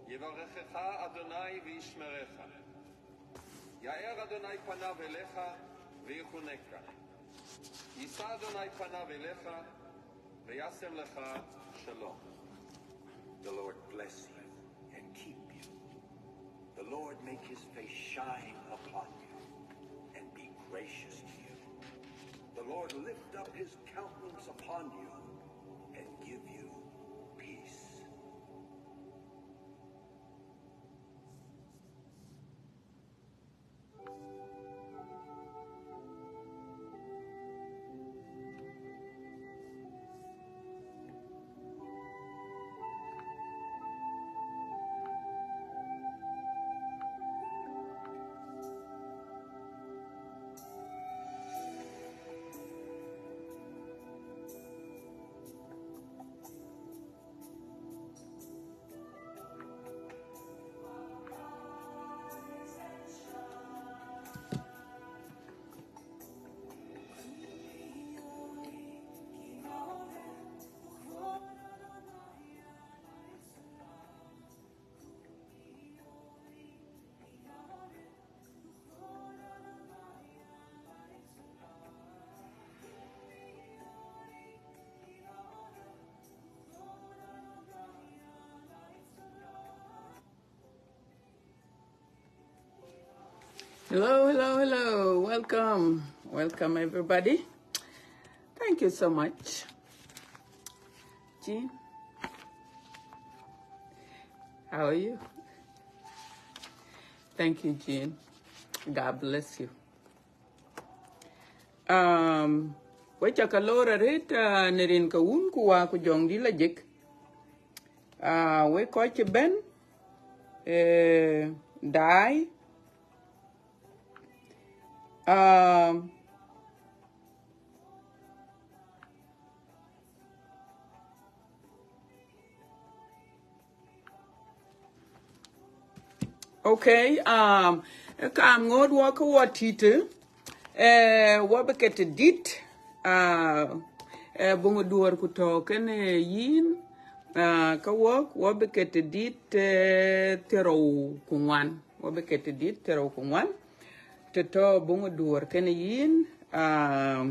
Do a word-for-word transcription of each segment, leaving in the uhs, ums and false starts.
יברכך אדוני וישמרך. יאר אדוני פניו אליך ויחונך. ישא אדוני פניו אליך וישם לך שלום. The Lord bless you and keep you. The Lord make his face shine upon you and be gracious to you. The Lord lift up his countenance upon you and give you peace. Hello, hello, hello. Welcome. Welcome, everybody. Thank you so much. Jean, how are you? Thank you, Jean. God bless you. Um, we ca ke lor arët, uh, në rin ke Wun ku Wä ku Jɔŋdït Lajik. Uh, we kɔc cï bɛ̈n, eh, daai. Um, Okay, um, kaam ŋoot wɔ ke wɔ tït, eh, wɔ bï ke tït dït, ah, eh, buŋ duɔ̈ɔ̈r ku tɔ̈ kenë yïn, ah, ke wɔ, wɔ bï ke tït dït, eh, thiërrou ku ŋuan, wɔ bï ke tït dït thiërrou ku ŋuan, të tɔ̈ buŋ duɔ̈ɔ̈r kenë yïn, ah,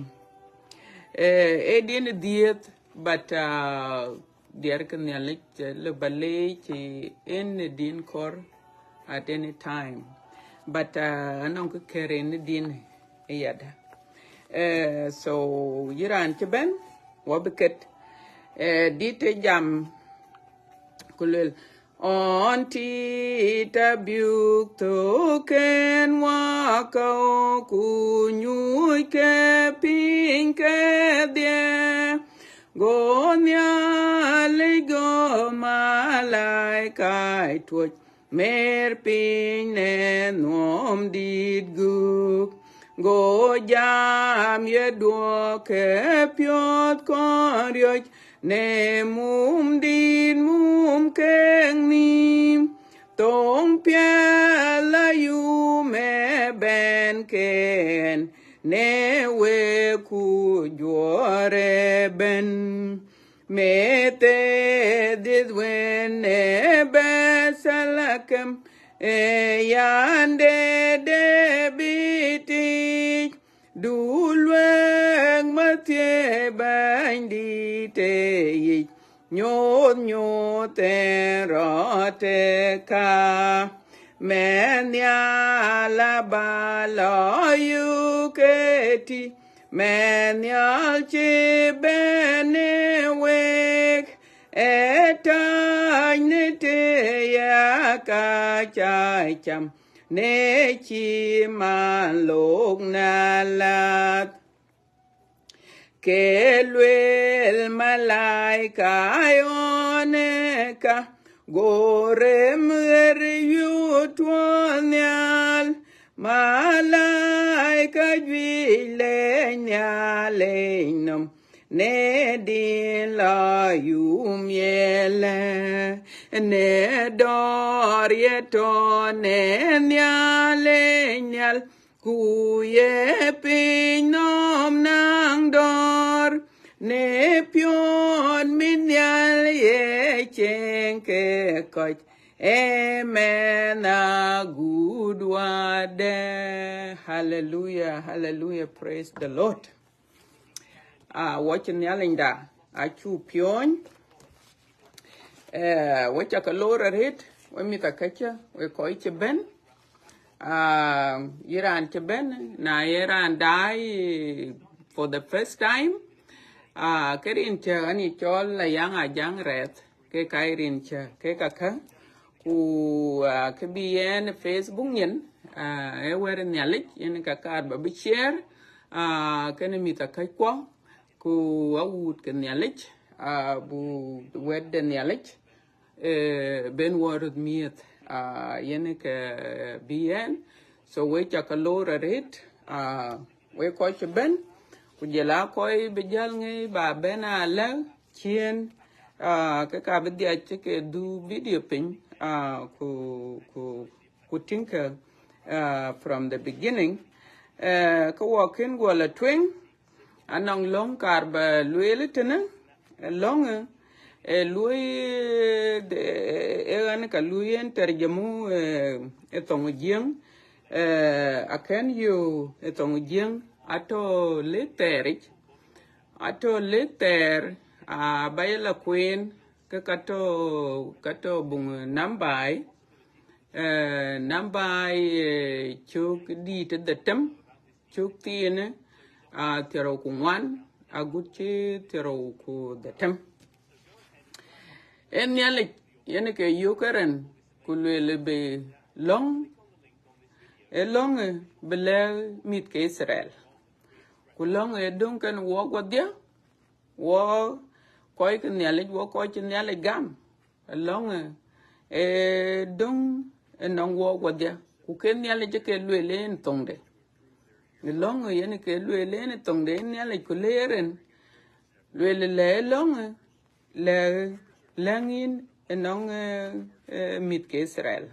eh, ee din dhiëëth, but, ah, diɛɛr ke Nhialic, eh, lë ba leec, eh, en në din kɔ̈r at any time. But, uh, anɔŋ kë kɛ̈r en në din ë yadë. Eh, so, yï raan cï bɛ̈n, wɔ bï ket, eh, dït ë jam, ku luel, ɣɔn tit abiök thök en wakɔ̈u, ku nyuc ke piny kedhie. Go Nhialic, go malaika tuɔ̈c, mer piny në nhom dït gök. Go jam ye duɔ̈k ke piɔ̈th kɔn riɔ̈c, në mum dït mum kek nhïïm. Thoŋ piɛth la yum ë bɛ̈n ken, në wek ku juɔ̈ɔ̈r ëbɛ̈n. Meth ë dhiëth wën ë Bethlehem, ë yan de Debit yic, du luɛɛk mathiëëc Bɛ̈nydït ë yic, nyuɔɔth nyuɔɔth en rɔt ë ka. Mɛn nhial aba lɔ yök ëtï, mɛn nhial cï bɛ̈n ë wek, ë tac në të ya ka ca cam, në cï man lok na lath. Ke lueel malaika ɣɔn ë ka, go rem ɣer yut tuɔɔl nhial. Malaika juëc lɛc Nhialic nɔm, në din lɔ yum ye lɛ̈k. Në dɔ̈ɔ̈r ye tɔ̈ në Nhialic nhial, ku ye piny nɔm naŋ dɔ̈ɔ̈r, në piɔ̈n mit nhial ye cieŋ ke kɔc, ëmɛn agut wadë. Hallelujah, hallelujah, praise the Lord. Ah, wɔ cï Nhialicda acuk piɔ̈ɔ̈ny. Eh, we ca ke lor arëët, we mïth akäcä, we kɔc cï bɛ̈n. Ah, yï raan cï bɛ̈n, na ye raan daai for the first time. Ah, ke rin cä an yï cɔl Ayaŋ Ajaŋ Rɛth, ke ka yï rin cä, ke ka kä. Ku, ah, ke bï yen Facebook nyin, ah, e wɛ̈t Nhialic, yen ka kaar ba bï share, ah, kenë mïth akäckuɔ, ku awuut ke Nhialic, ah, bu wɛ̈t de Nhialic, eh, ben wɔ röt miëth, ah, yen ke bï yen. So we ca ke lor arëët, ah, we kɔc cï bɛ̈n, ku jɔl a kɔc bï jäl ŋic ba bɛ̈n a lɛ̈k ciëën, ah, ke ka bï dhiac cï ke dhuk video piny, ah, ku, ku, ku tïŋkë, ah, from the beginning. Eh, ke wɔ kën guɔ la tueŋ, anɔŋ löŋ kaar ba lueel tënë, löŋë, eh, luɔi, eh, de, eh, ɣɛn ka luɔi yen tarjamu, eh, ë thoŋ Jiëŋ, eh, akën yök ë thoŋ Jiëŋ, atɔ̈ lëk thɛɛric, atɔ̈ lëk thɛɛr, ah, ba ye la kueen, ke ka tɔ̈, ka tɔ̈ buŋ Nambai, eh, Nambai, eh, cök dït ë dhetem, cök thiinë, ah, thiärou ku ŋuan, agut cï thiärou ku dhetem. Ee Nhialic yen ke yök ë rin, ku lueel bï löŋ, ee löŋë bï lɛ̈k mïth ke Itharel. Ku löŋë ee döŋ kenë wɔk wɔdhia, wɔ kɔc ke Nhialic, wɔ kɔc cï Nhialic gam. Löŋë ee döŋ ënɔŋ wɔk wɔdhia, ku ke Nhialic ke lueel yen thoŋde. Löŋë yen ke lueel yen thoŋde, yen Nhialic ku le rin, lueel lɛ löŋë, lɛ, lɛ̈ŋ yïn ënɔŋ, eh, eh, mïth ke Itharel.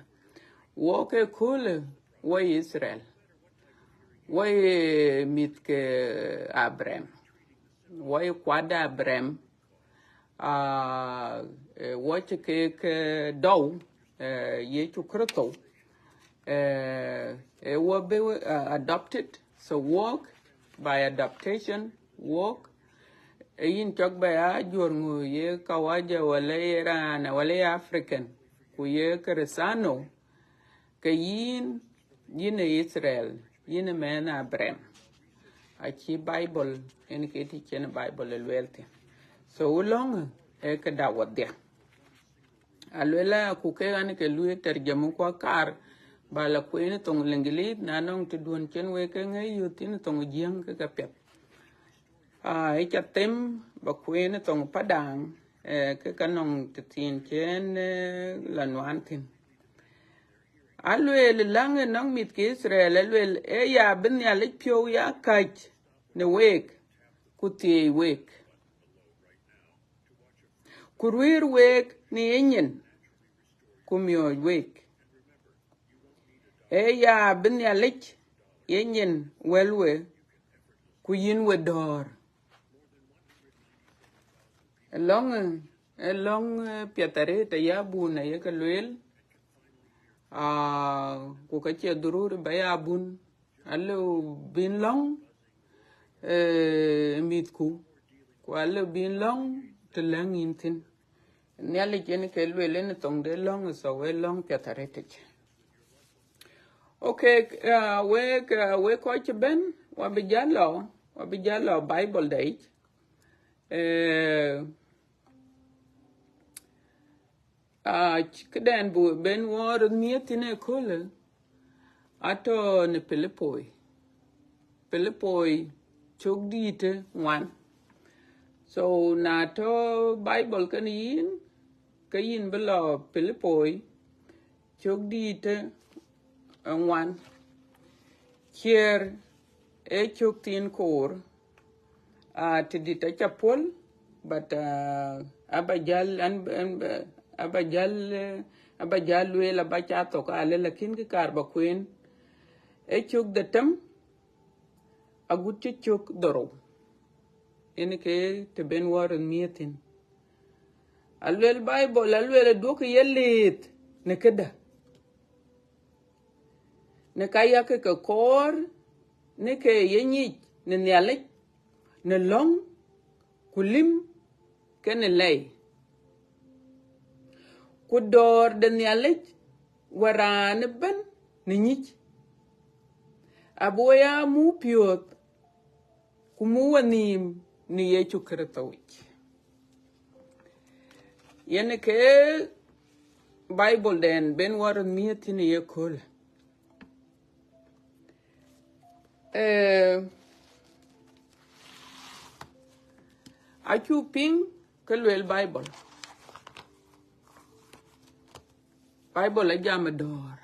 Wɔ ke köölë, wɔ ye Itharel. Wɔ ye mïth ke Abraham. Wɔ ye kuat de Abraham. Ah, eh, wɔ cï kek, eh, dɔu, eh, Yecu Kritho. Eh, eh, wɔ bï, eh, adopted, so wɔk, by adoption, wɔk. Eh, yïn cɔk bɛ ya juɔ̈r ŋö, ye kawaja, wala ye raan, wala ye African, ku ye Kristiano, ke yïn, yïn ë Itharel, yïn ë mɛnh Abraham. Acï Bible, yen ke tï cïn Bible ë lueel thïn. So, löŋë ee këda wɔdhia. Alueel aa ku ke ɣɛn ke lueel tarjamu ku akaar ba la kueen thoŋ Liŋgilith, na nɔŋ tëduön cïn wek ke ŋic yök thïn thoŋ Jiëŋ ke ke piɛth. Ah, ë ca them ba kueen thoŋ Padaŋ, eh, ke ka nɔŋ tëthiin cïn, eh, la nuan thïn. Alueel läŋ ënɔŋ mïth ke Itharel, alueel, ee ya bï Nhialic piɔ̈u ya käc në week, ku thieei week, ku ruëër week në yenyin, ku miɔɔc week. Ee ya bï Nhialic yenyin wɛ̈l we, ku yïn we dɔ̈ɔ̈r. Ë löŋ, ë löŋ, eh, piɛth arëët aya bun ayek lueel. Ah, ku ka cie dhururi ba ya bun. Alëu bïn löŋ, eh, mïthku, ku alëu bïn löŋ të lɛ̈ŋ yïn thïn. Nhialic yen ke lueel yen thoŋde löŋ, so we löŋ piɛth arëtic. Okay, uh, wek, uh, wek kɔc cï bɛ̈n, wa bï jäl lɔ, wa bï jäl lɔ Bible da yic. Eh, ah, këdɛn bu ben wɔ röt miëth thïn ëköölë, atɔ̈ në Pilipoi. Pilipoi cök dïïtë ŋuan. So, na tɔ̈ Bible kenë yïn, ke yïn bï lɔ Pilipoi cök dïïtë ŋuan. Ciɛɛr ee cök thiin koor, ah, të dït aca puɔ̈l, but, ah, aba jäl, an, an, aba jäl, eh, aba jäl lueel, aba ca thok alë, lakin kë kaar ba kueen, ee cök dhetem agut cï cök dhorou. Yen ke të ben wɔ röt miëth thïn. Aluel Bible, aluel, duɔ̈kkë ye leeth në këdä, në ka yakë ke kɔɔr, në ke ye nyic në Nhialic, në lɔ̈ŋ, ku lim, kenë lɛi. Ku dɔ̈ɔ̈r de Nhialic wär raan ëbën në nyic, abï we ya muk piɔ̈ɔ̈th, ku muk wenhïïm në Yecu Kërtho yic. Yen ke Bible den ben wɔ röt miëth thïn ye köölë. Eh, acuk piŋ kë lueel Bible. Bible ajam ë dɔ̈ɔ̈r,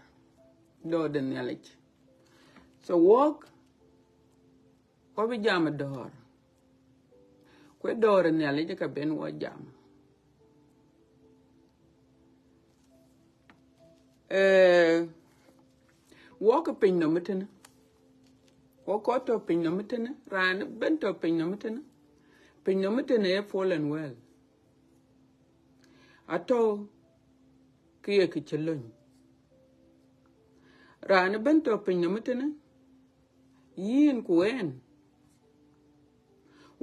dɔ̈ɔ̈r de Nhialic. So wɔk, wɔ bï jam ë dɔ̈ɔ̈r. Ku ë dɔ̈ɔ̈r ë Nhialic ka ben wɔ jam. Eh, wɔk ë piny nɔm ëtënë. Wɔk kɔc tɔ̈ piny nɔm ëtënë. Raan ëbën tɔ̈ piny nɔm ëtënë. Piny nɔm ëtënë ee fallen world. Atɔ̈ kë ye kë cï löny. Raan ëbën tɔ̈ piny nɔm ëtënë, yïn ku ɣɛn,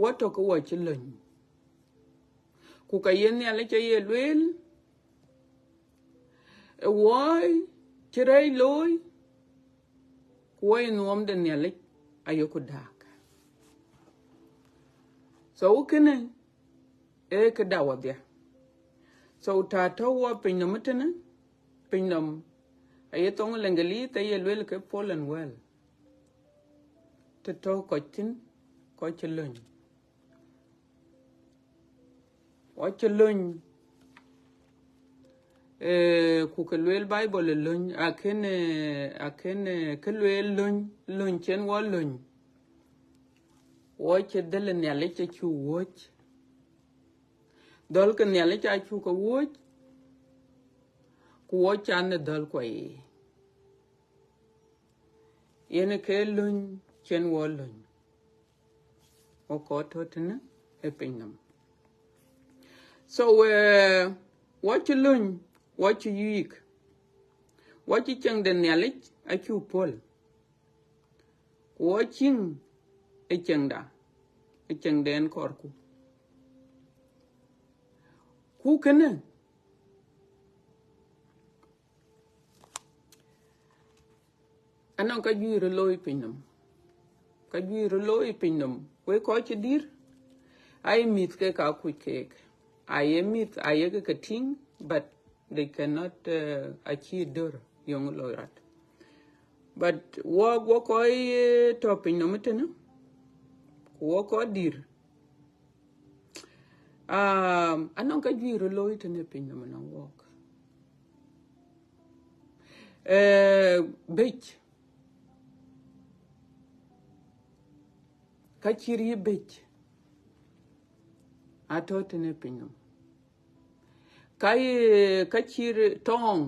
wɔ tɔ̈ ke wɔ cï löny. Ku ka ye Nhialic aye lueel, ë wɔ cï rɛɛc looi, ku wɔ ye nuɔɔm de Nhialic ayeku dääk. So kënë ee këda wɔdhia. So ta tɔ̈ wɔ piny nɔm ëtënë, piny nɔm, aye thoŋ Lëŋgelith aye lueel ke fallen world. Të tɔ̈ kɔc thïn, kɔc cï löny. Wɔ cï löny, eh, ku kë lueel Bible ë löny, akën, eh, akën, eh, kë lueel löny, löny cïn wɔ löny. Wɔ cï dhël ë Nhialic acuk wuɔ̈c. Dhɔ̈l ke Nhialic acuk ke wuɔ̈c, ku wɔ can ë dhɔ̈l kuɔ yiic. Yen ke löny cïn wɔ löny. Wɔ kɔc tɔ̈ tënë ë piny nɔm. So, eh, wɔ cï löny, wɔ cï yuik, wɔ cï cieŋ de Nhialic acuk puɔ̈l. Ku wɔ cieŋ ë cieŋda, ë cieŋden kɔɔrku. Ku kënë, anɔŋ ka juëc röt looi piny nɔm. Ka juëc röt looi piny nɔm. Wek kɔc cï dït, aye mïth ke ka kuc keek. Aye mïth, aye ke ke tïŋ, but they cannot, uh, achieve dɔ̈ɔ̈r yɔŋ looi rɔt. But wɔ, wɔ kɔc, eh, tɔ̈ piny nɔm ëtënë, ku wɔ kɔc dït, um, anɔŋ ka juëc röt looi tënë piny nɔm anɔŋ wɔk. Eh, bëc, ka cït yï bëc, atɔ̈ tënë piny nɔm. Ka ye, ka cït tɔŋ,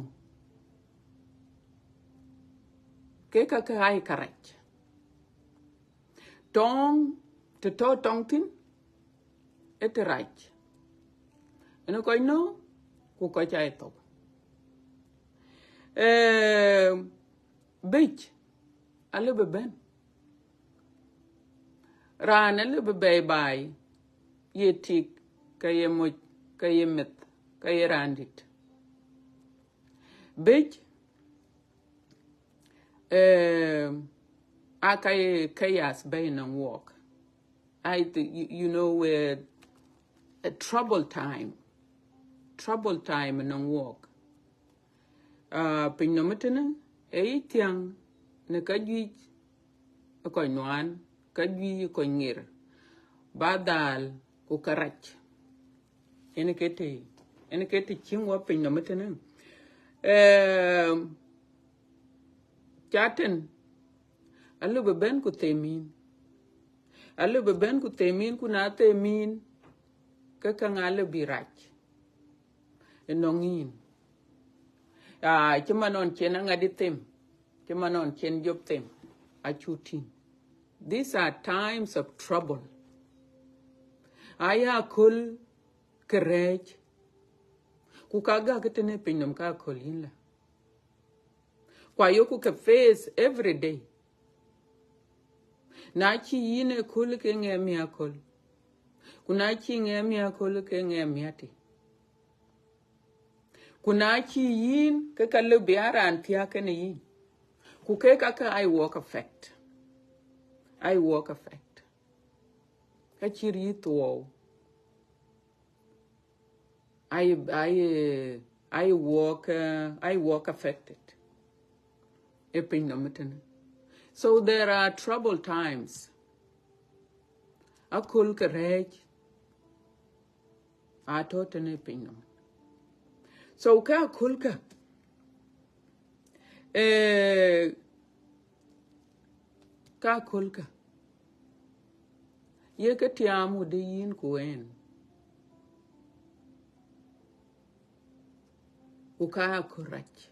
ke ka ke aa ye kärac. Tɔŋ, të tɔ̈ tɔŋ thïn, ee të rac. Ënë kɔc nɔ̈k, ku kɔc aa ye thou. Eh, bëc, alëu bï bɛ̈n. Raan alëu bï bɛ̈i baai, ye tik, ke ye moc, ke ye meth, ke ye raan dït. Bëc, eh, aa ka ye chaos bɛ̈i nɔŋ wɔk. I th-, you, you know, uh, a trouble time. Trouble time nɔŋ wɔk. Ah, piny nɔm ëtënë, ee yic thiäŋ në ka juëc ë kɔc nuaan, ka juëc ë kɔc ŋer, ba dhal ku kärac. Ënë ke të, ënë ke të cïŋ wɔ piny nɔm ëtënë. Ehm, Catan, alëu bï bɛ̈n ku them yïn. Alëu bï bɛ̈n ku them yïn, ku na them yïn, ke käŋ alëu bï rac. ënɔŋ yïn. Ah, cï man ɣɔn cïn aŋadi them, cï man ɣɔn cïn jop them, acuk tïŋ. These are times of trouble. Aya aköl ke rɛɛc, ku ka gäk tënë pinynhom ka aköl yïn la. Ku ayoku ke face every day. Na cï yïn aköl ke ŋɛɛm aköl. Ku na cï ŋɛɛm aköl ke ŋɛɛm ati. Ku na cï yïn ke ka lëu bï a raan thiääk kenë yïn. Ku ke ka ke aa work affect. Aa work affect. Ka cï rïïu thuɔɔu. Aa, aa, aa work, uh, aa work affected. Ë pinynhom tënë. So there are trouble times. Aköl ke rɛɛc atɔ̈ tënë pinynhom. So ka aköl ka, eh, ka aköl ka, ye ke tiaam wudë yïn ku ɣɛn. Ku ka aköl rac.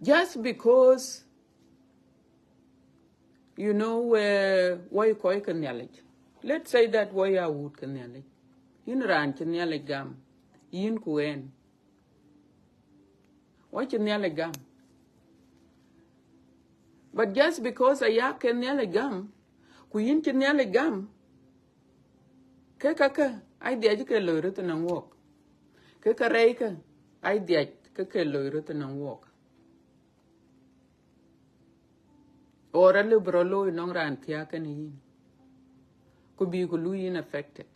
Just because, you know, uh, wɔ ye kɔc ke Nhialic. Let's say that wɔ ye wut ke Nhialic. Yïn raan cï Nhialic gam, yïn ku ɣɛn. Wɔ cï Nhialic gam. But just because aya ke Nhialic gam, ku yïn cï Nhialic gam, ke ka ke aa dhiac ke loi röt ënɔŋ wɔk. Ke ka rɛɛc ke aa dhiac ke ke loi röt ënɔŋ wɔk. Or alëu bï rɔt looi ënɔŋ raan thiääk kenë yïn. Ku bï ku luui yïn affected.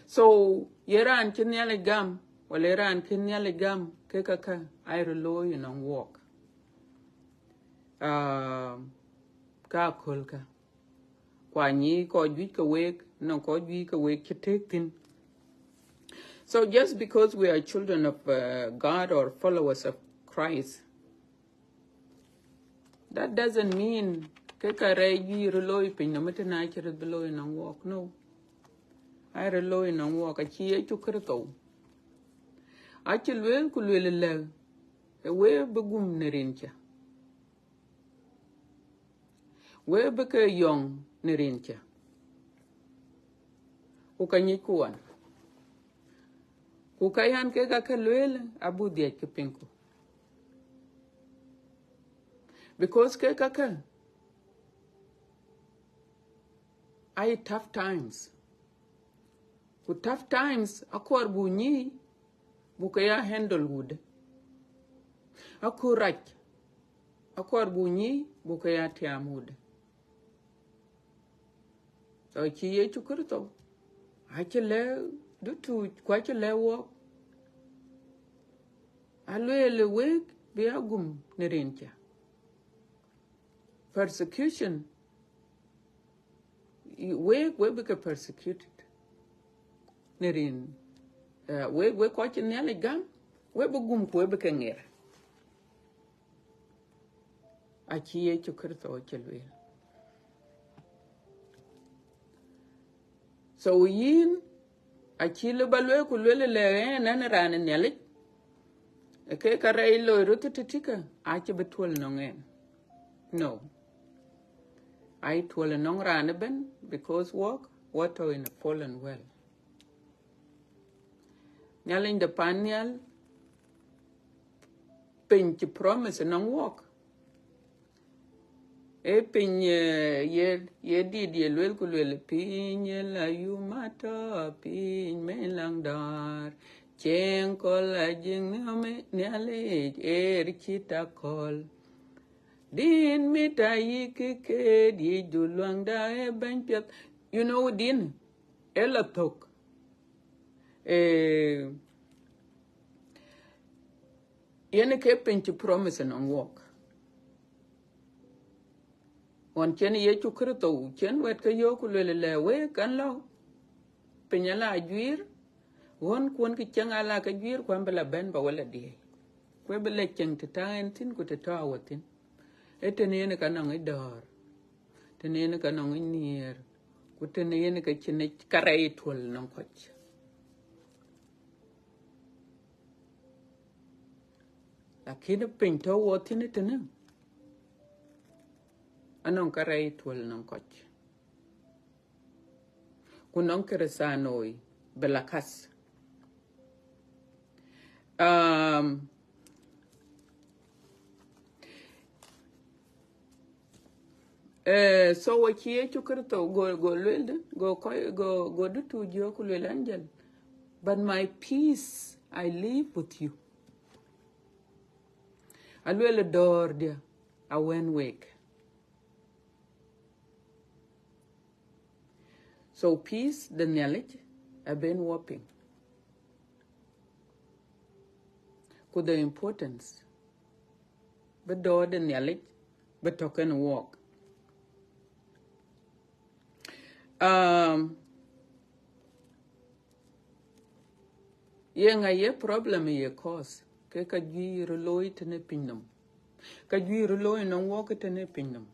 So, ye raan cï Nhialic gam, wala ye raan cï Nhialic gam, ke ka ke aa röt looi ënɔŋ wɔk. Ah, ka aköl ka. Ku anyic kɔc juëc ke week, nɔŋ kɔc juëc ke week cï tëëk thïn. So just because we are children of, uh, God or followers of Christ, that doesn't mean ke ka rɛɛc juëc röt looi pinynhom tënë acï röt bï looi ënɔŋ wɔk. No. Aa röt looi ënɔŋ wɔk, acï Yecu Kërtho. Acï lueel ku lueel ëlä, ë we bï gum në rin cä. We bï ke yɔŋ në rin cä. Ku ka nyicku ɣɔn. Ku ka yan ke ka ke lueel, abuk dhiac ke piŋku. Because ke ka ke aa ye tough times. Ku tough times akɔɔr buk nyic, buk ke ya handle wudë. Aköl rac akɔɔr buk nyic, buk ke ya tiaam wudë. So cï Yecu Kërtho, acï lɛ̈k dutuuc, ku acï lɛ̈k wɔk. Alueel ë week bï ya gum në rin cä. Persecution, week, we bï ke persecuted. Në rin, uh, we, we kɔc cï Nhialic gam, we bï gum ku we bï ke ŋer. Acï Yecu Kërtho acï lueel. So yïn, acï lëu ba lueel ku lueel ëlä ɣɛn, ɣɛn raan ë Nhialic, ke ka rɛɛc loi röt tëtïkë, acï bï tuɔ̈l ënɔŋ ɣɛn. No. Aa ye tuɔ̈l ënɔŋ raan ëbɛ̈n, because wɔk, wɔ tɔ̈ in a fallen world. Nhialic de pan nhial, piny cï promise ënɔŋ wɔk. Ee piny, eh, ye, ye dït ye lueel ku lueel, piny ë la yum atɔ̈, piny mɛn läŋ dɔ̈ɔ̈r. Cieŋ kɔ̈l ajiëŋ nhiɔm ë Nhialic, ɣer cït akɔ̈l. Din mit ayï kë keet yic, du luaŋda ë bɛ̈ny piɛth. You know, din ë la thök. Eh, yen ke piny cï promise ënɔŋ wɔk. Ɣɔn cïn Yecu Kërtho, cïn wɛ̈t ke yöök ku lueel ëlä, week, ɣɛn lɔ piny ala juiir, ɣɔ̈nkuɔn ke cieŋ ala ke juiir, ku ɣɛn bï la bɛ̈n ba we la diëëi. Ku ë bï la cieŋ të tɔ̈ ɣɛn thïn ku të tɔ̈ awä thïn. Ee tënë yen ka nɔŋ ë dɔ̈ɔ̈r, tënë yen ka nɔŋ ë nhiëër, ku tënë yen ka cïn ë ka rɛɛc tuɔ̈l nɔŋ kɔc. Lakin piny tɔ̈ wɔ thïn tënë, anɔŋ kärɛc tuɔl nɔŋ kɔc. Ku nɔŋ Kërëthänooi bï la kath. Um, eh, so wɔ cï Yecu Kërtho go, go lueel dë, go kɔc, go, go dutu jiɔ̈ɔ̈k ku lueel, "Angel, but my peace I leave with you." Alueel dɔ̈ɔ̈rdiɛ̈ awɛ̈n week. So peace de Nhialic abï wɔ piŋ. Ku the importance bï dɔ̈ɔ̈r de Nhialic bï tɔ̈ kenë wɔk. Um, ye ŋa ye problem ye cause ke ka juiir looi tënë piny nɔm? Ka juiir looi nɔŋ wɔk tënë piny nɔm.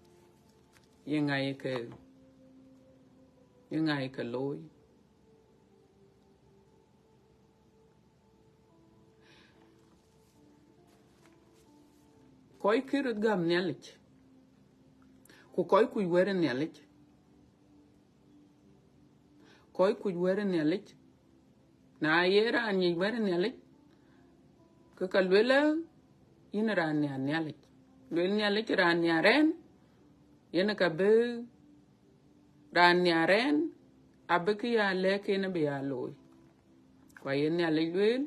Ye ŋa ye ke, ye ŋa ye ke looi? Kɔc kë röt gäm Nhialic, ku kɔc kuc wɛ̈t Nhialic, kɔc kuc wɛ̈t Nhialic. Na ye raan nyic wɛ̈t Nhialic, ke ka lueel, yïn raan nhiar Nhialic. Lueel Nhialic raan nhiar ɛn, yen ka bï raan nhiar ɛn, abï kë ya lɛ̈k en bï ya looi. Ku aye Nhialic lueel,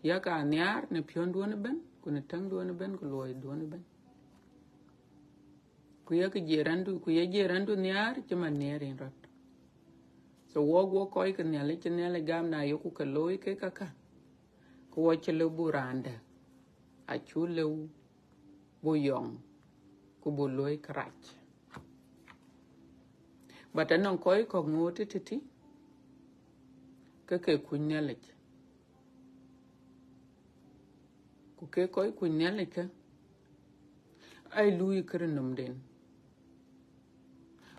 yak a nhiaar në piɔ̈nduɔ̈n ëbɛ̈n, ku në täŋduɔ̈n ëbɛ̈n, ku luɔiduɔ̈n ëbɛ̈n. Ku yak jiɛɛr rɛ̈ndu, ku yak jiɛɛr rɛ̈ndu nhiaar cï man nhiɛɛr yïn rɔt. So wɔk, wɔk kɔc ke Nhialic, cï Nhialic gam, na yeku ke looi ke kakä, ke wɔ cïï lëu buk raan dɛ̈, acuk lëu buk yɔŋ, ku buk luɔ̈i kërac. But anɔŋ kɔc kɔ̈k ŋoot tïtï, ke ke kuc Nhialic. Ku ke kɔc kuc Nhialic kä, aa luui kërë nɔmden.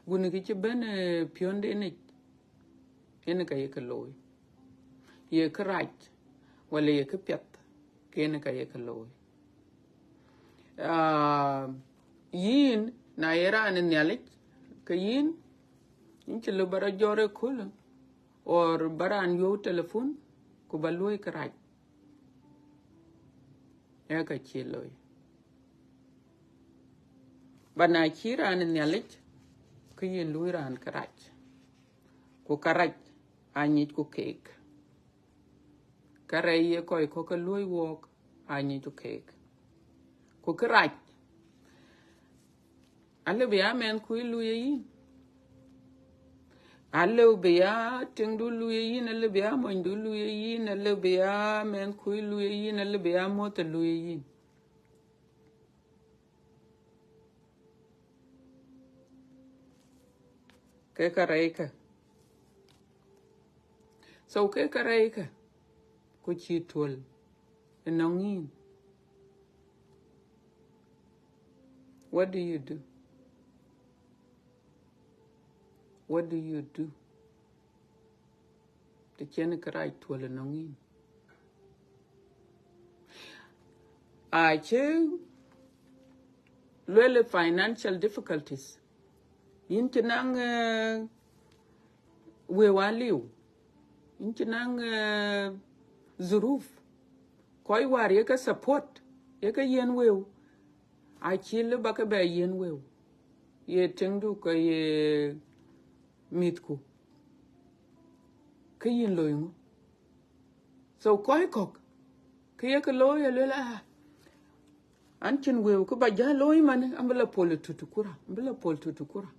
Ku në kë cï bɛ̈n, eh, piɔ̈nden yic, yen ka ye ke looi. Ye kërac, wala ye këpiɛth, ke yen ka ye ke looi. Ah, yïn, na ye raan ë Nhialic, ke yïn, yïn cïï lëu ba rɔt jɔt ëköölë, or ba raan yööu telephone, ku ba luɔ̈i kërac. Ee ka cïï looi. But na cï raan ë Nhialic, ke yïn luui raan kërac. Ku kërac anyic ku keek. Kärɛc ye kɔc kɔ̈k ke luɔ̈i wɔk, anyic ku keek. Ku kërac, alëu bï ya mɛnhkui luui ye yïn. Alëu bï ya tiŋdu luui ye yïn, alëu bï ya monydu luui ye yïn, alëu bï ya mɛnhkui luui ye yïn, alëu bï ya muɔ̈th luui ye yïn. Ke kärɛc kä. So ke kärɛc kä, ku cïï tuɔl ënɔŋ yïn. What do you do? What do you do? Të cïn kërac tuɔl ënɔŋ yïn. Acï lueel financial difficulties. Yïn cï naŋ, eh, wëu aliu. Yïn cï naŋ, eh, zuruf. Kɔc wäär ye ke support, ye ke yiën wëu. Acïï lëu ba ke bɛ yiën wëu. Ye tiŋdu ke ye mïthku. Ke yïn loi ŋö? So kɔc kɔ̈k, ke ye ke looi alueel, ah, an cïn wëu kë ba jäl looi man, an bï la pol ë tutukura, an bï la pol tutukura.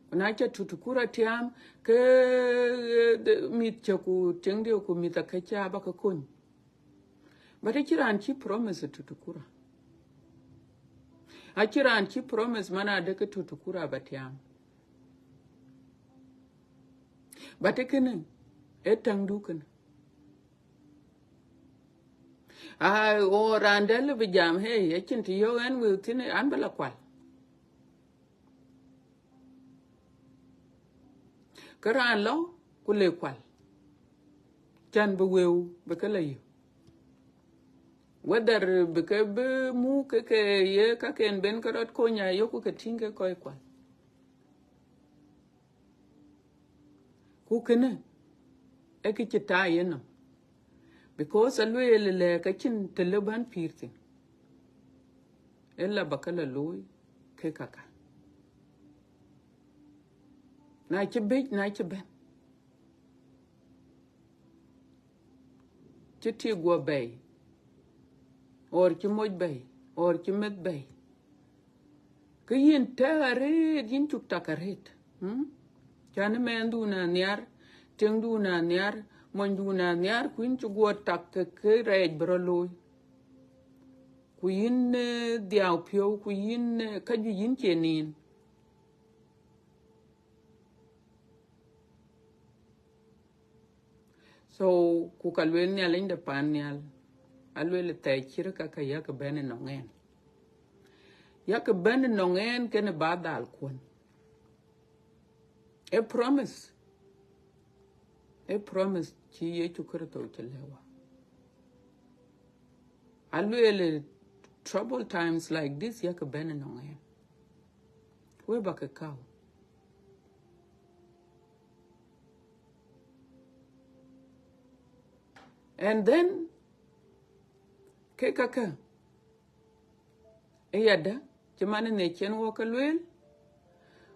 Ku na ca tutukura tiam, ke, eh, de, mïth cä ku tiŋdiɛ̈ ku mïth akä ca ba ke kony. But acïn raan cï promise tutukura. Acïn raan cï promise man adë ke tutukura ba tiam. But kënë, ee täŋdu kënë. Ah, o raan dɛ̈ lëu bï jam, hey, acïn të yök ɛn wëu thïn, an bï la kual. Ke raan lɔ, ku le kual. Cän bï wëu, bï ke la yök. Whether bï ke bï muk ke ke ye kaken ben ke rɔt kony, ayok ke tïŋ ke kɔc kual. Ku kënë ee kë cï taai yenɔm, because alueel lɛ ka cïn të lëu bän pïïr thïn, ë la ba ke la looi ke kaka. Na cï bɛ̈c, na cï bɛ̈n, cï tik guɔ bɛ̈i, or cï moc bɛ̈i, or cï meth bɛ̈i, ke yïn tɛ̈k arëët, yïn cuk tak arëët. Mm? Cän mɛnhdu na nhiar, tiŋdu na nhiar, monydu na nhiar, ku yïn cï guɔ tak ke kë rɛɛc bï rɔt looi. Ku yïn, eh, dhiau piɔ̈u, ku yïn, eh, ka juëc yïn cie nin. So, ku ka lueel Nhialic de pan nhial, alueel thɛɛr cït ka ka yak bɛ̈n ënɔŋ ɛn. Yak bɛ̈n ënɔŋ ɛn kënë ba dhal kuɔn. A promise. A promise cï Yecu Kërtho cï lɛ̈k wa. Alueel, trouble times like this yak bɛ̈n ënɔŋ ɛn. We ba ke kau. And then, ke kaka, ë yadë, cï man në cien wɔ ke lueel,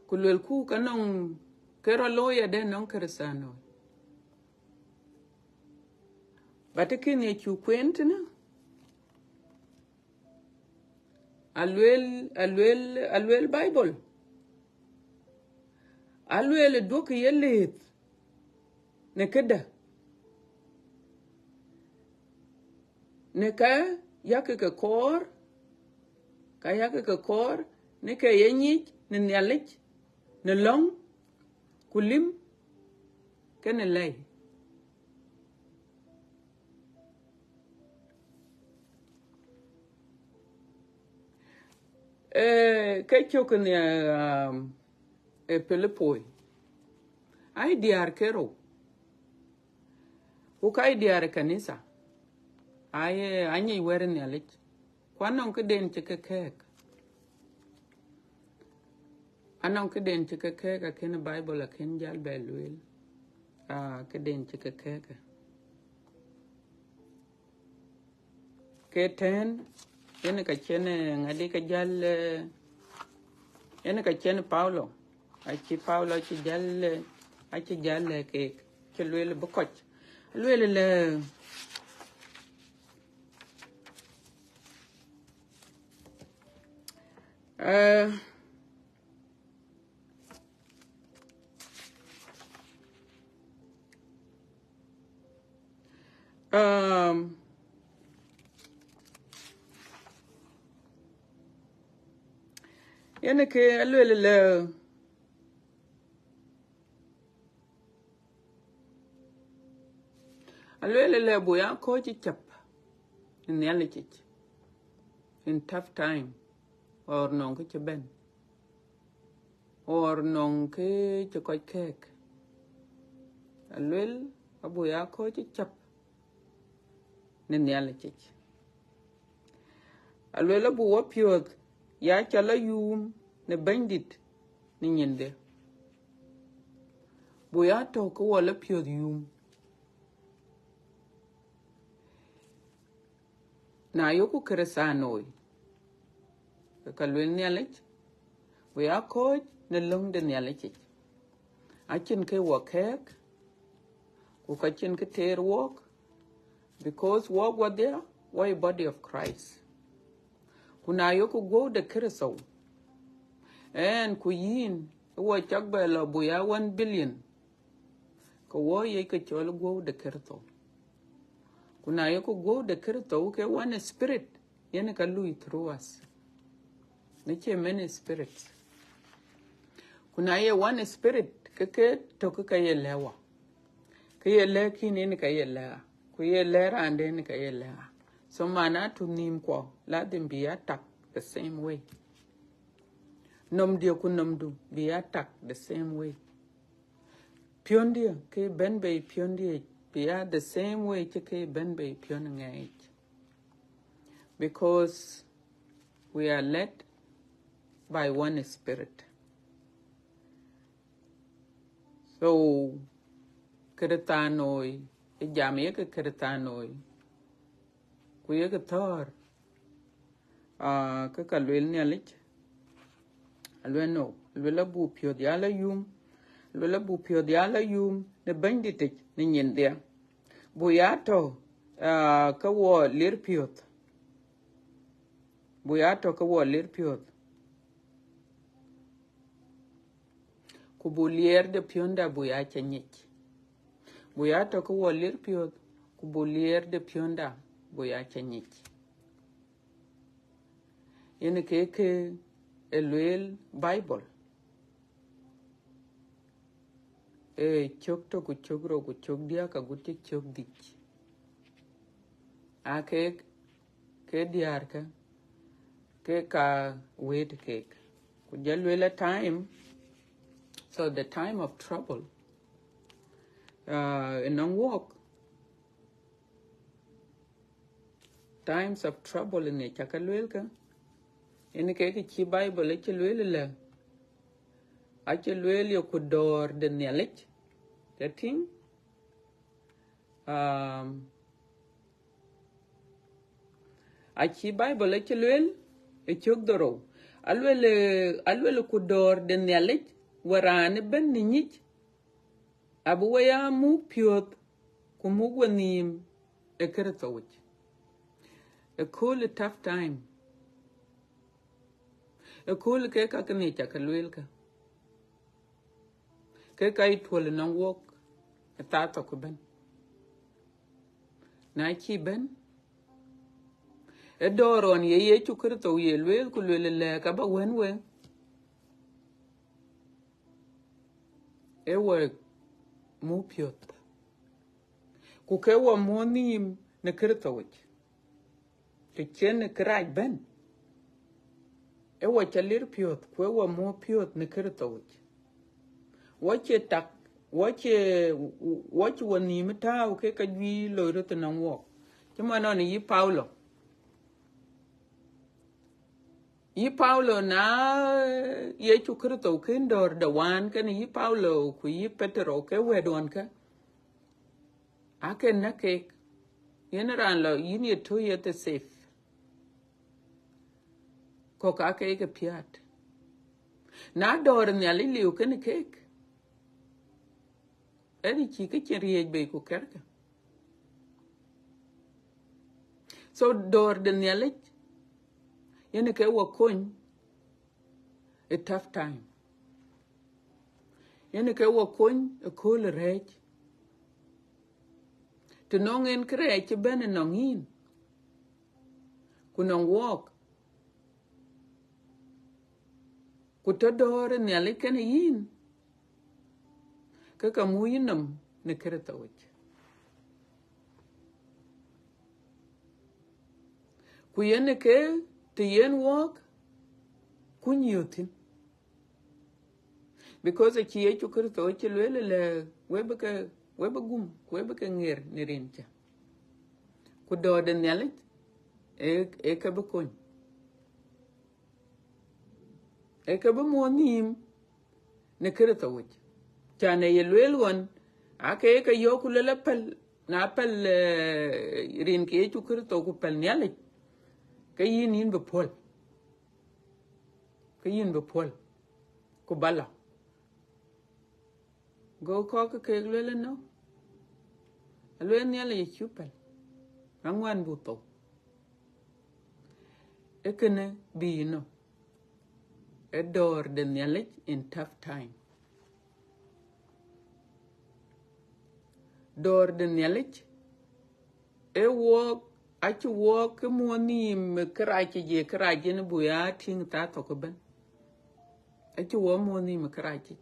ku luelku ka nɔŋ ke rɔt looi yadë nɔŋ Kërëthänooi. But kën ye cuk kueen tënë, alueel, alueel, alueel Bible. Alueel duɔ̈kkë ye lëëth në këdë, në ka yak ke kɔɔr, ka yak ke kɔɔr, në ke ye nyic në Nhialic, në lɔ̈ŋ, ku lim, kenë lɛ̈i. Eh, ke cök në, um, e Pilipoi, ai diäär ke rou, ku ka ai diäär ë kanitha, ai, eh, anyic wɛ̈t ë Nhialic, ku anɔŋ këden cï ke kɛ̈ɛ̈k. Anɔŋ këden cï ke kɛ̈ɛ̈k, akën Bible akën jäl bɛ lueel, ah, këden cï ke kɛ̈ɛ̈k. Ke tɛ̈n, yen ka cïn, eh, ŋadï ke jäl, eh, yen ka cïn Paulo, acï Paulo acï jäl, eh, acï jäl, eh, keek, cï lueel bï kɔc. Lueel lɛ, eh, Um, yen ke alueel lɛ, alueel lɛ buk ya kɔ̈ɔ̈c ë cäp në Nhialic yic, in tough time, or nɔŋ kë cï bɛ̈n, or nɔŋ kë cï kɔc kɛ̈ɛ̈k. Alueel abuk ya kɔ̈ɔ̈c ë cäp në Nhialic yic. Alueel abuk wɔ piɔ̈ɔ̈th ya cɔl ayum në Bɛ̈nydït në nyinde. Buk ya tɔ̈u ke wɔ la piɔ̈ɔ̈th yum. Na yoku Kërëthänooi, ke ka lueel Nhialic, buk ya kɔ̈ɔ̈c në löŋ de Nhialic yic. Acïn kë wɔ kɛ̈ɛ̈k, ku ka cïn kë teer wɔk, because wɔk wɔdhia, wɔ ye body of Christ. Ku na yoku guɔ̈u de Kërtho, ɛn ku yïn, ë wɔ cak bɛ lɔ buk ya one billion, ke wɔ ye ke cɔl guɔ̈u de Kërtho. Ku na yoku guɔ̈u de Kërtho, ke one spirit, yen ka lui through us. Në cie many spirits. Ku na ye one spirit, ke ke tök ke ye lɛ̈k wɔ. Ke ye lɛ̈k yïn, yen ka ye lɛ̈k ɣa. Ku ye lɛ̈k raanden, yen ka ye lɛ̈k ɣa. So man atu nhïïm kuɔ, ladhim bï ya tak the same way. Nɔmdiɛ̈ ku nɔmdu bï ya tak the same way. Piɔ̈ndiɛ̈ ke bɛ̈n bei piɔ̈ndiɛ̈ bï ya the same way cï ke bɛ̈n bei piɔ̈n ŋɛɛc. because we are led by one spirit. So, Kërëthänooi, ë jam yekë Kërëthänooi, ku yekë thɔ̈ɔ̈r, ah, ke ka lueel Nhialic, alueel no, alueel abuk piɔ̈th ya la yum, alueel abuk piɔ̈th ya la yum në Bɛ̈nydït yic në nyin dhia. Buk ya tɔ̈, ah, ke wɔ lir piɔ̈th. Buk ya tɔ̈ ke wɔ lir piɔ̈th. Ku buk liɛɛr de piɔ̈nda buk ya ca nyic. Buk ya tɔ̈ ke wɔ lir piɔ̈th, ku buk liɛɛr de piɔ̈nda buk ya ca nyic. Yen ke ke e lueel Bible. Ee cök tök ku cök rou ku cök diäk agut cï cök dhïc. Aa kek, ke diäärkä, ke ka wëët kek. Ku jɔ lueel a time, so the time of trouble, uh, ënɔŋ wɔk, times of trouble ënë ca ke lueel kä, yen ke kë cï Bible acï lueel ëlë, acï lueel ye ku dɔ̈ɔ̈r de Nhialic, ca tïŋ, um, acï Bible acï lueel ë cök dhorou, alueel, alueel ku dɔ̈ɔ̈r de Nhialic, we raan ëbɛ̈n në nyic, abï we ya muk piɔ̈th, ku muk we nhïïm ë Kërtho yic. Ëkööl ë tough time. Ëkööl ke ka ke ŋic ca ke lueel kä. Ke ka ë tuɔl ënɔŋ wɔk ë thaa thok ëbɛ̈n. Na cï bɛ̈n, ë dɔ̈ɔ̈r ɣɔn ye Yecu Kërtho ye lueel ku lueel ëlë ka ba wɛ̈n we, ë wɔ muk piɔ̈th. Ku ke wɔ muɔ̈th nhïïm në Kërtho yic. Të cïn kërac bɛ̈n, ë wɔ ca lir piɔ̈th, ku ë wɔ muɔ̈th piɔ̈th në Kërtho yic. Wɔ cie tak, wɔ cie, wɔ cie wɔ nhïïm tääu ke ka juëc loi röt ënɔŋ wɔk. Cï man nɔn yï Paulo. Yï Paulo na Yecu Kërtho kën dɔ̈ɔ̈r de wään kenë yï Paulo ku yï Petero ke wɛ̈t ɣɔn kä. Ake näk keek, yen raan lɔ yïn ye tɔ̈ ye the safe. Kɔ̈k ake ke piäät. Na dɔ̈ɔ̈r Nhialic liu kenë keek, ënë cï ke cïn riëëc bei ku kërkë. So dɔ̈ɔ̈r de Nhialic, yen ke wɔ kony ë tough time. Yen ke wɔ kony ëkööl rɛ̈ɛ̈c. Të nɔŋ en kërɛɛc cï bɛ̈n ënɔŋ yïn, ku nɔŋ wɔɔk, ku tɔ̈ dɔ̈ɔ̈r ë Nhialic kenë yïn, ke ka muk yï nɔm në Kërtho yic. Ku yen ke të yen wɔɔk, kuny yï thïn. Because acï Yecu Kërtho acï lueel ëlë, we bï ke, we bï gum, ku we bï ke ŋer në rin cä. Ku dɔ̈ɔ̈r de Nhialic, ee, ee ke bï kony. Ee ke bï muɔ̈th nhïïm në Kërtho yic. Cän ë ye lueel ɣɔn, ake ke yɔ̈ɔ̈k ku lueel apɛl, na pɛl, eh, rin ke Yecu Kërtho ku pɛl Nhialic, ke yïn, yïn bï puɔ̈l. Ke yïn bï puɔ̈l, ku ba lɔ. Go kɔ̈k ke keek lueel ënɔ, alueel Nhialic acuk pɛl, aŋuɛ̈ɛ̈n buk thou. Ee kënë bï yï nɔm, ee dɔ̈ɔ̈r de Nhialic in tough time. Dɔ̈ɔ̈r de Nhialic, ee wɔɔk, acï wɔɔk ke muɔ̈th nhïïm ë kërac yic, ye kërac yen buk ya tïŋ thaa thok ëbɛ̈n. Acï wɔ muɔ̈th nhïïm ë kërac yic.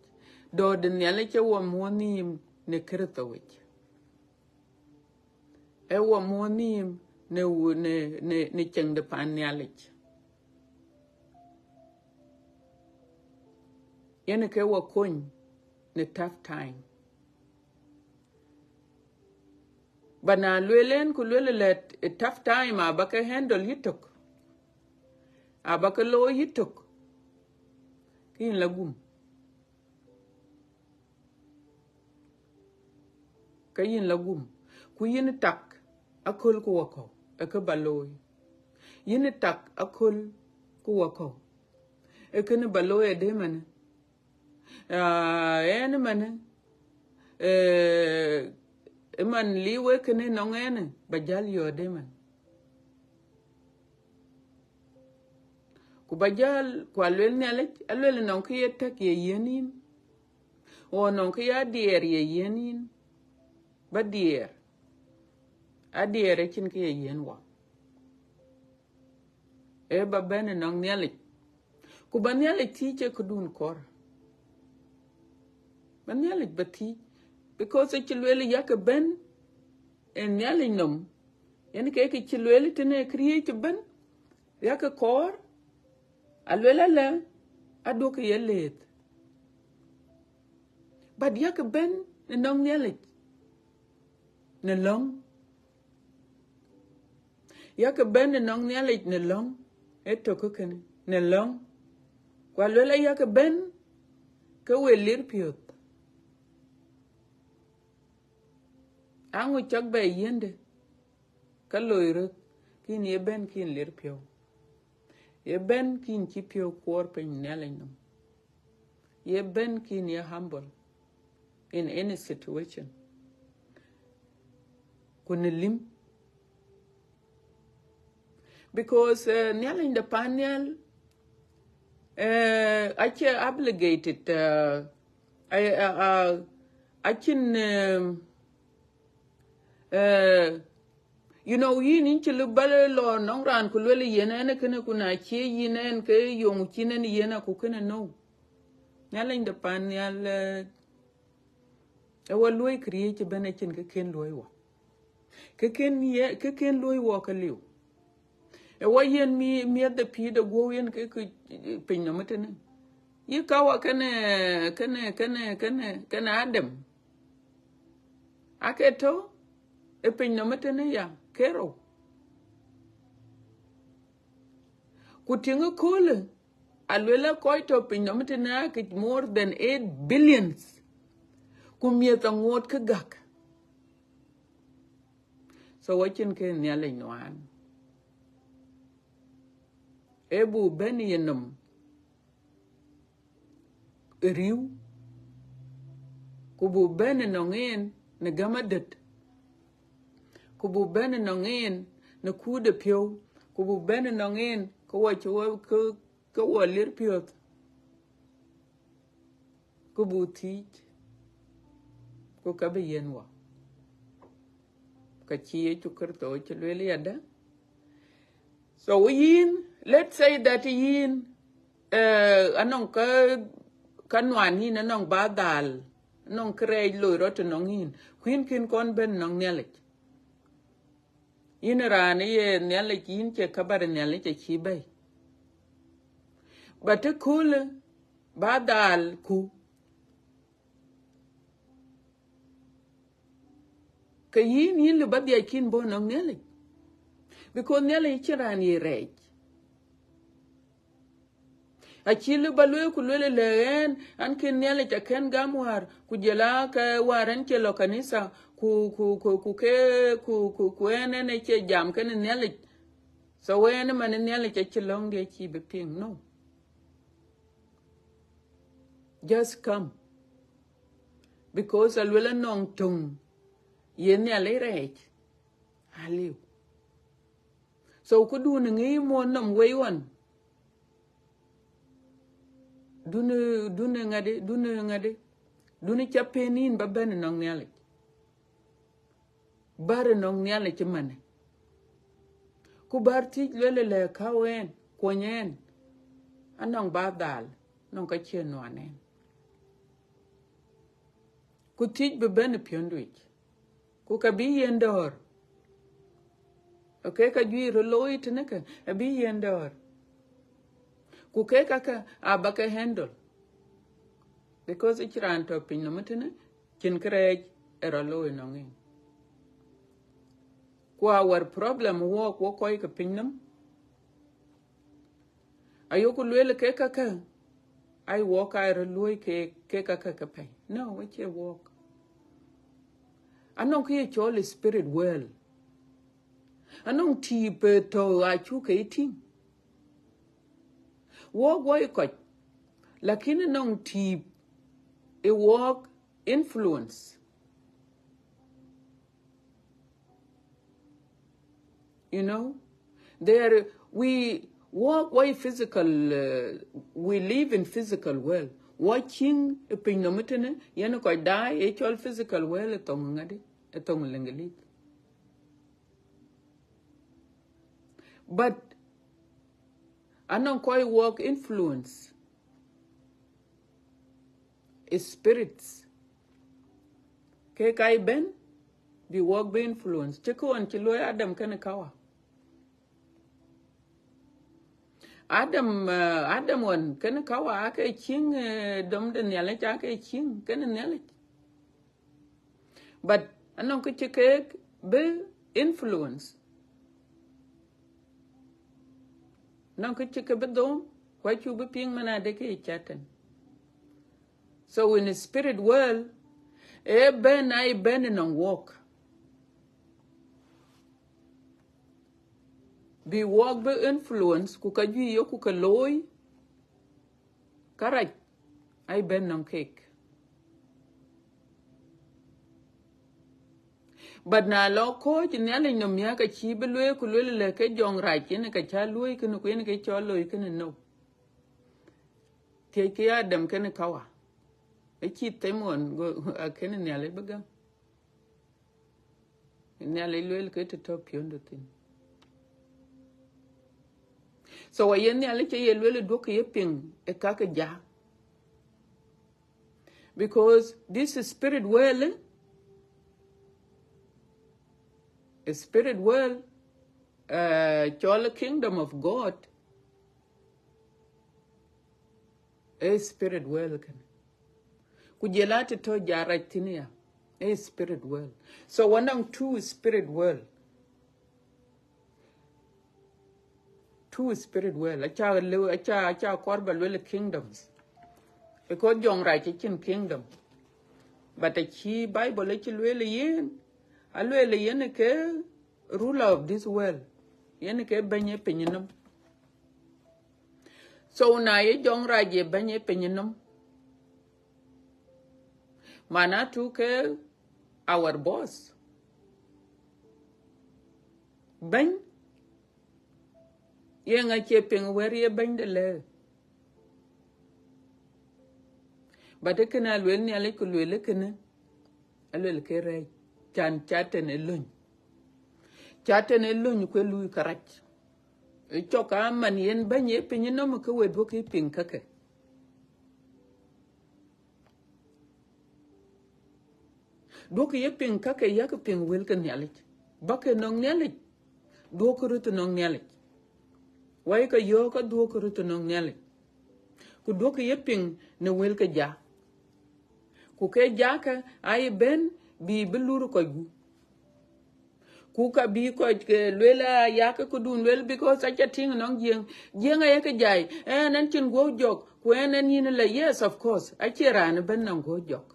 Dɔ̈ɔ̈r de Nhialic ee wɔ muɔ̈th nhïïm në Kërtho yic. Ee wɔ muɔ̈th nhïïm në wu-, në, në, në ceŋ de pan Nhialic. Yen ke wɔ kony në tough time. Ba na lueel en ku lueel lɛ, ë tough time aba ke handle yïtök, Aba ke looi yï tök, ke yïn la gum. Ke yïn la gum. Ku yïn tak aköl ku wakɔ̈u, ë kë ba looi. Yïn tak aköl ku wakɔ̈u, ë kënë ba looi adë manë. Ah, ënë manë, eh, ë man liu wek kënë nɔŋ ënë, ba jäl yɔ̈ɔ̈t adë man. Ku ba jäl, ku aluel Nhialic, aluel nɔŋ kë ye tɛ̈k ye yiën yïn, o nɔŋ kë ya diɛɛr ye yiën yïn, ba diɛɛr. Adiɛɛr acïn kë ye yiën wa. Ee ba bɛ̈n ënɔŋ Nhialic. Ku ba Nhialic thiëc ë këdun kɔɔr. Ba Nhialic ba thiëc. Because acï lueel yakë bɛ̈n ë Nhialic nɔm. Yen ke kë cï lueel tënë këriëëc ëbɛ̈n. Yakë kɔɔr. Aluel alɛ, aduɔ̈kï ye leeth. But yakë bɛ̈n ënɔŋ Nhialic në lɔ̈ŋ. Yakë bɛ̈n ënɔŋ Nhialic në lɔ̈ŋ, ë tök kënë, në lɔ̈ŋ. Ku aluel ayakë bɛ̈n ke we lir piɔ̈th. Aŋö cak bɛ yiëndë, ka loi röt, kïn ye bɛ̈n kïn lir piɔ̈u. Ye bɛ̈n kïn cï piɔ̈u kuɔɔr piny Nhialic nɔm. Ye bɛ̈n kïn ye humble in any situation. Ku në lim. Because, uh, Nhialic de pan nhial, uh, acie obligated, uh, I, uh, uh, acïn, um, uh, you know, yïn yïn cï lëu ba lɔ nɔŋ raan ku luel yen ënë kënë, ku na cie yïn ën ke yöŋ cïn ën yen aku kënë, no. Nhialic de pan nhial, uh, ë wa luɔi këriëëc ëbɛ̈n, acïn kë kën luɔi wa. Kë kën ye, kë kën luɔi wa ke liu. Ë wa yen mi, miɛth de pïïr de guɔ̈u yen ke, ke piny nɔm tënë. Yï ka wa kënë, kënë, kënë, kënë, kënë Adam. Ake tɔ̈ ë piny nɔm tënë ya, kerou. Ku tiŋ ëköölë, aluel a kɔc tɔ̈ piny nɔm tënë ake more than eight billions. Ku miɛth aŋoot kë gäk. So acïn kë Nhialic nuaan. Ee bu bɛ̈n ye nɔm ë riëu, ku bu bɛ̈n ënɔŋ en në gäm adöt, ku bu bɛ̈n ënɔŋ en në kuut de piɔ̈u, ku bu bɛ̈n ënɔŋ en ke wa cï wa, ke, ke wa lir piɔ̈th, ku bu thiëc, ku ka bï yiën wa. Ka cï Yecu Kërtho cï lueel yadë. So yïn, let's say that yïn, eh, anɔŋ ka, ka nuan yïn, anɔŋ ba dhal, anɔŋ kërɛɛc loi rɔt ënɔŋ yïn, ku yïn kën kɔn bɛ̈n ënɔŋ Nhialic. Yïn raan ye Nhialic, yïn cie kabar Nhialic acï bɛ̈i. But ëköölë ba dhal ku, ke yïn, yïn lëu ba dhiac kïn bɔ̈ nɔŋ Nhialic. Because Nhialic acïn raan ye rɛɛc. Acï lëu ba lueel ku lueel lɛ ɣɛn, an kën Nhialic akën gam wäär, ku jɔl a ke wäär ɛn cie lɔ kanitha, ku, ku, ku, ku ke, ku, ku, ku ɛn, ɛn ë cie jam kënë Nhialic. So ɛn ë man Nhialic acï lɔ̈ŋdiɛ̈ cï bï piŋ, no. Just come. Because aluel anɔŋ töŋ ye Nhialic rɛɛc. Aliu. So këdun ŋic muɔ̈n nɔm wei ɣɔn. Dun, dun ŋadï, dun ŋadï. Dun ca pen yïn ba bɛ̈n ënɔŋ Nhialic. Bär ënɔŋ Nhialic ëmënë. Ku bär thiëc lueel lɛ, käu ɛn, kuɔny ɛn. Anɔŋ ba dhal, anɔŋ ka cie nuan ɛn. Ku thiëc bï bɛ̈n ë piɔ̈nduic. Ku ka bï yen dɔ̈ɔ̈r. Okay, ka juëc röt looi tënë ke, abï yen dɔ̈ɔ̈r. Ku ke kakë aba ke handle. Because acïn raan tɔ̈ piny nɔm tënë, cïn kërɛɛc ë rɔt looi nɔŋ en. Ku our problem wɔk, wɔk kɔc ke piny nɔm. Ayoku lueel ke käkë, ai wɔɔk aa röt luɔ̈i ke, ke käkë ke pɛ̈i. No, acie wɔɔk. Anɔŋ kë ye cɔl spirit world. Anɔŋ tiip, eh, tɔ̈ acuk ke tïŋ. Wɔɔk wɔ ye kɔc, lakin anɔŋ tiip ë wɔɔk influence. You know, there we work why physical, uh, we live in physical world. Watching ë piny nɔm tënë, yen kɔc daai, ë cɔl physical world ë thoŋ ŋadi, ë thoŋ Lëŋgëlith. But anɔŋ kɔc wɔɔk influence, spirits. Ke ka ye bɛ̈n, bï wɔɔk bï influence. Cï kë ɣɔn cï luɔ̈i Adam kenë Kawa. Adam, eh, Adam ɣɔn kenë Kawa aake ciëŋ, eh, dɔm de Nhialic aake ciëŋ kenë Nhialic. But anɔŋ kë cï keek bï influence. Anɔŋ kë cï ke bï dhom, ku acuk bï piŋ man adë ke ye Catan. So in the spirit world, ë bɛ̈n, ai bɛ̈n ënɔŋ wɔɔk. Bï wɔɔk bï influence, ku ka juëc yoku ke looi, ka rac, ai bɛ̈n nɔŋ keek. But na lɔ kɔc Nhialic nɔm miäk, ka cïï bï lueel, ku lueel lɛ ke jɔŋ rac, yen ka cä luɔ̈i kënë, ku yen ke cɔl looi kënë, no. Thiëckë Adam kenë Kawa. Acï them ɣɔn, go, akënë Nhialic bï gam. Nhialic lueel ke të tɔ̈ piɔ̈ndu thïn. So aye Nhialic aye lueel, duɔ̈kkë ye piŋ ë ka ke ja. Because this is spirit world, eh? A spirit world, uh, cɔl kingdom of God. A spirit world kënë. Ku jɔl a të tɔ̈ ja rac thïn ya. A spirit world. So anɔŋ two spirit world. Two spirit world. Aca lëu, aca, aca kɔɔr ba lueel kingdoms. Because jɔŋ rac acïn kingdom. But acï Bible acï lueel yen, alueel yen ke ruler of this world. Yen ke bɛ̈ny ë piny nɔm. So na ye jɔŋ rac ye bɛ̈ny ë piny nɔm, mana tu ke our boss. Bɛ̈ny, ye ŋa cie piŋ wɛ̈r ye bɛ̈ny de lɛ̈ɛ̈r? But ë kënë alueel Nhialic, ku lueel ë kënë, alueel ke rɛɛc, can Catan ë löny. Catan ë löny ku ë luui kärac. Ë cɔk aman yen bɛ̈ny ye piny nɔm ke we duɔ̈kkë piŋ käkë. Duɔ̈kkë ye piŋ käkë, yakë piŋ wël ke Nhialic. Bäkë nɔŋ Nhialic, duɔ̈kkë röt nɔŋ Nhialic. Wai ke yɔ̈ɔ̈k, ka duɔ̈kkë röt nɔŋ Nhialic. Ku duɔ̈kkë ye piŋ në wël ke ja. Ku ke jakë aye bɛ̈n bï bï lur kɔc gup. Ku ka bï kɔc ke lueel aya ke këdun lueel, because aca tïŋ nɔŋ Jiëŋ. Jiëŋ aye ke jai, ɛn, ɛn cïn guɔ̈u jɔk, ku ɛn, ɛn yïn lɛ, yes, of course, acie raan ëbɛ̈n nɔŋ guɔ̈u jɔk.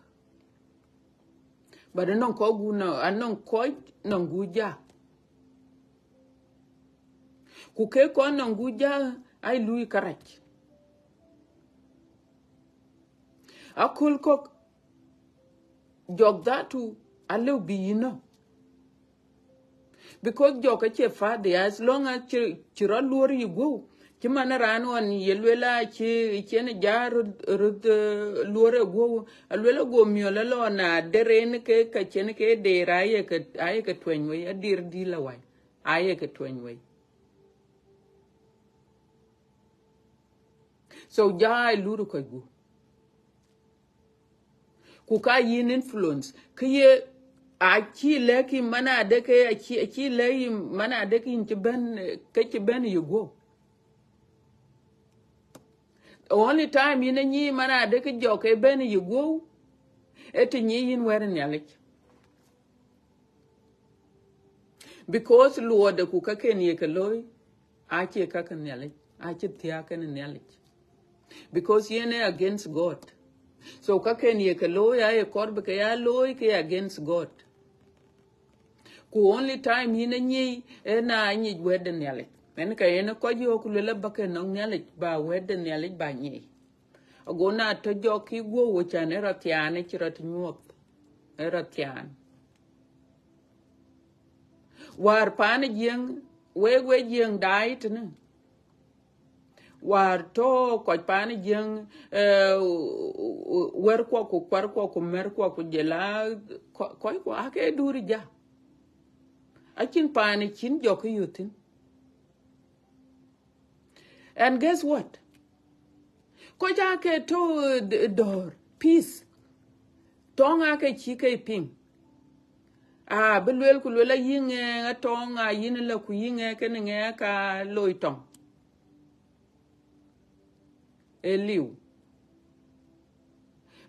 But anɔŋ kɔc gup nɔŋ, anɔŋ kɔc nɔŋ gup ja. Ku ke kɔc nɔŋ gup ja, ai luui kärac. Aköl kɔ̈k, jɔk dhatu alëu bï yïn nɔ̈k. Because jɔk acie fadhi, as long as cï, cï rɔt luɔ̈r yï guɔ̈u. Cï man raan ɣɔn ye lueel a cï, cïn ja röt, röt, eh, luɔ̈r ë guɔ̈u. Alueel ago miɔl alɔ na der en ke, ka cïn ke der, aye ke, aye ke tuɛny wei, adir dïl awai, aye ke tuɛny wei. So ja ai lur kɔc gup. Ku ka yïn influence. Kë ye, acï lɛ̈k yï man adë ke, acï, acï lɛ̈k yï man adë ke yïn cï bɛ̈n, eh, ke cï bɛ̈n yï guɔ̈u. The only time yïn anyic man adë ke jɔk ke bɛ̈n yï guɔ̈u, ee të nyic yïn wɛ̈t Nhialic. Because luɔɔde ku käken ye ke looi, acie ka ke Nhialic. Acï thiääk kenë Nhialic. Because yen ee against God. So ka ken ye ke looi, aye kɔɔr bï ke ya looi ke against God. Ku only time yïn anyic, ee na anyic wɛ̈t de Nhialic. Yen ka yen kɔc yök ku luel abä ke nɔŋ Nhialic, ba wɛ̈t de Nhialic ba nyic. Ago na tɔ jɔk kï guɔ̈u, wecän ë rɔt thiaan, ë cï rɔt nyuɔɔth, ë rɔt thiaan. Wäär paan ë Jiëŋ, wek, wek Jiëŋ daai tënë. Wäär tɔ kɔc paan ë Jiëŋ, eh, wɛ̈r kuɔ ku kuar kuɔ ku mɛ̈r kuɔ ku jela kɔ-, kɔc kuɔ ake duur ja. Acïn paan ë cïn jɔk kë yöt thïn. And guess what? Kɔc ake tɔ, eh, d-, dɔ̈ɔ̈r, peace. Tɔŋ ake cï ke piŋ. Ah, bï luel ku luel ayï ŋɛɛ, eh, tɔŋ, ah, yïn la ku yï ŋɛɛ, eh, kenë ŋɛɛ, eh, ka loi tɔŋ. Ee liu.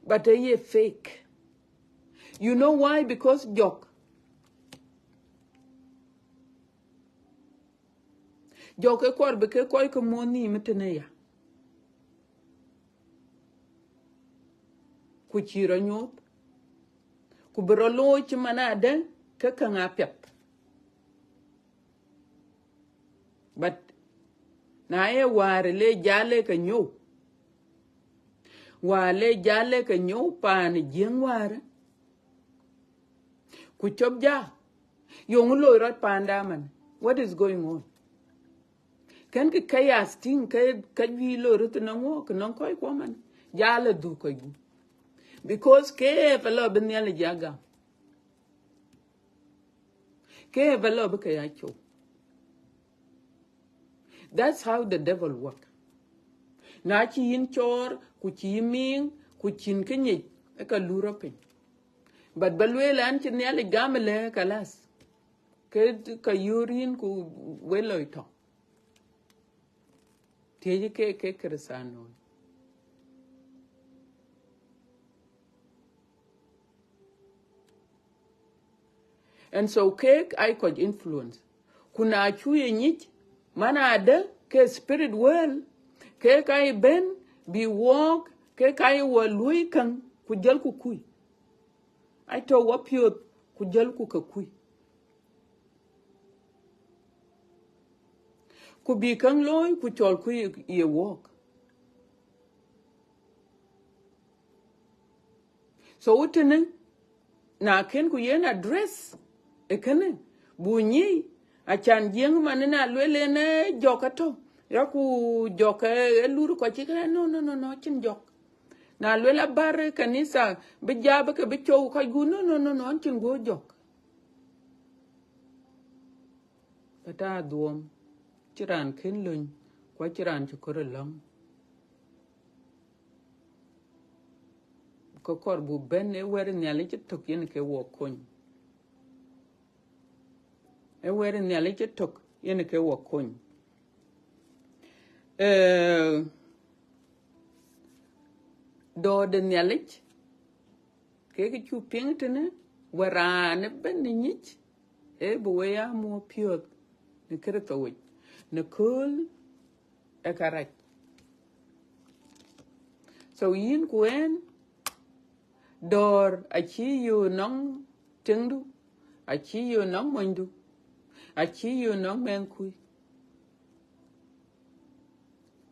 But ee ye fake. You know why? Because jɔk. Jɔk ke kɔɔr bï ke kɔc ke muɔ̈th nhïïm tënë ya. Ku cïï rɔt nyuɔɔth. Ku bï rɔt looi cï man adë ke käŋ apiɛth. But na ye wäär le jal le ke nyou. Wäär le jal le ke nyou paan Jiëŋ wäär. Ku cop ja. Yöŋ loi rɔt paan da man. What is going on? Kën kë chaos tïŋ ke, ke juëc loi röt nɔŋ wɔ, ke nɔŋ kɔc kuɔ man. Jal ë dhuk kɔc gup. Because ke ë lɔ bï Nhialic ya gam. Ke ë lɔ bï ke ya cop. That's how the devil work. Na cï yïn cɔɔr, ku cï yï miŋ, ku cïn kë nyic, ë ka lurɔ piny. But ba lueel an cï Nhialic gam ëlë, kalas. Ke ka yöör yïn ku we loi tɔŋ. Thiëëc ke, ke Kërëthänooi. And so kek aa kɔc influence. Ku na cuk ye nyic, man adë ke spirit world, kek aa bɛ̈n bï wɔɔk, kek aa wɔ luɔ̈i käŋ, ku jɔlku kui. Aa tɔ wɔ piɔ̈ɔ̈th, ku jɔlku ke kui. Ku bï käŋ looi, ku cɔlku ye, ye wɔɔk. So tënë, na kën ku yen address ë kënë, bu nyic, acan Jiëŋ man na lueel en, eh, jɔk atɔ, ya ku jɔk, eh, ë lur kɔc cï kënë, no, no, no, no, cïn jɔk. Na lueel abär kanitha, bï ja bï ke bï cɔu kɔc gup, no, no, no, no, cïn guɔ jɔk. But adhuɔm, cï raan kën löny, ku acï raan cï kɔɔr ë lɔ̈ŋ. Ke kɔɔr bu bɛ̈n ë wɛ̈t Nhialic ë tök yen ke wɔ kony. Ë wɛ̈t Nhialic ë tök yen ke wɔ kony. Eh, dɔ̈ɔ̈r de Nhialic, kek cuk piŋ tënë, wɛ̈t raan ëbɛ̈n ë nyic, ee bï we ya muɔ̈ɔ̈th piɔ̈ɔ̈th në Kërtho yic, në kööl ë kärac. So yïn ku en, dɔ̈ɔ̈r acï yök nɔŋ tiŋdu, acï yök nɔŋ monydu, acï yök nɔŋ mɛnhkui.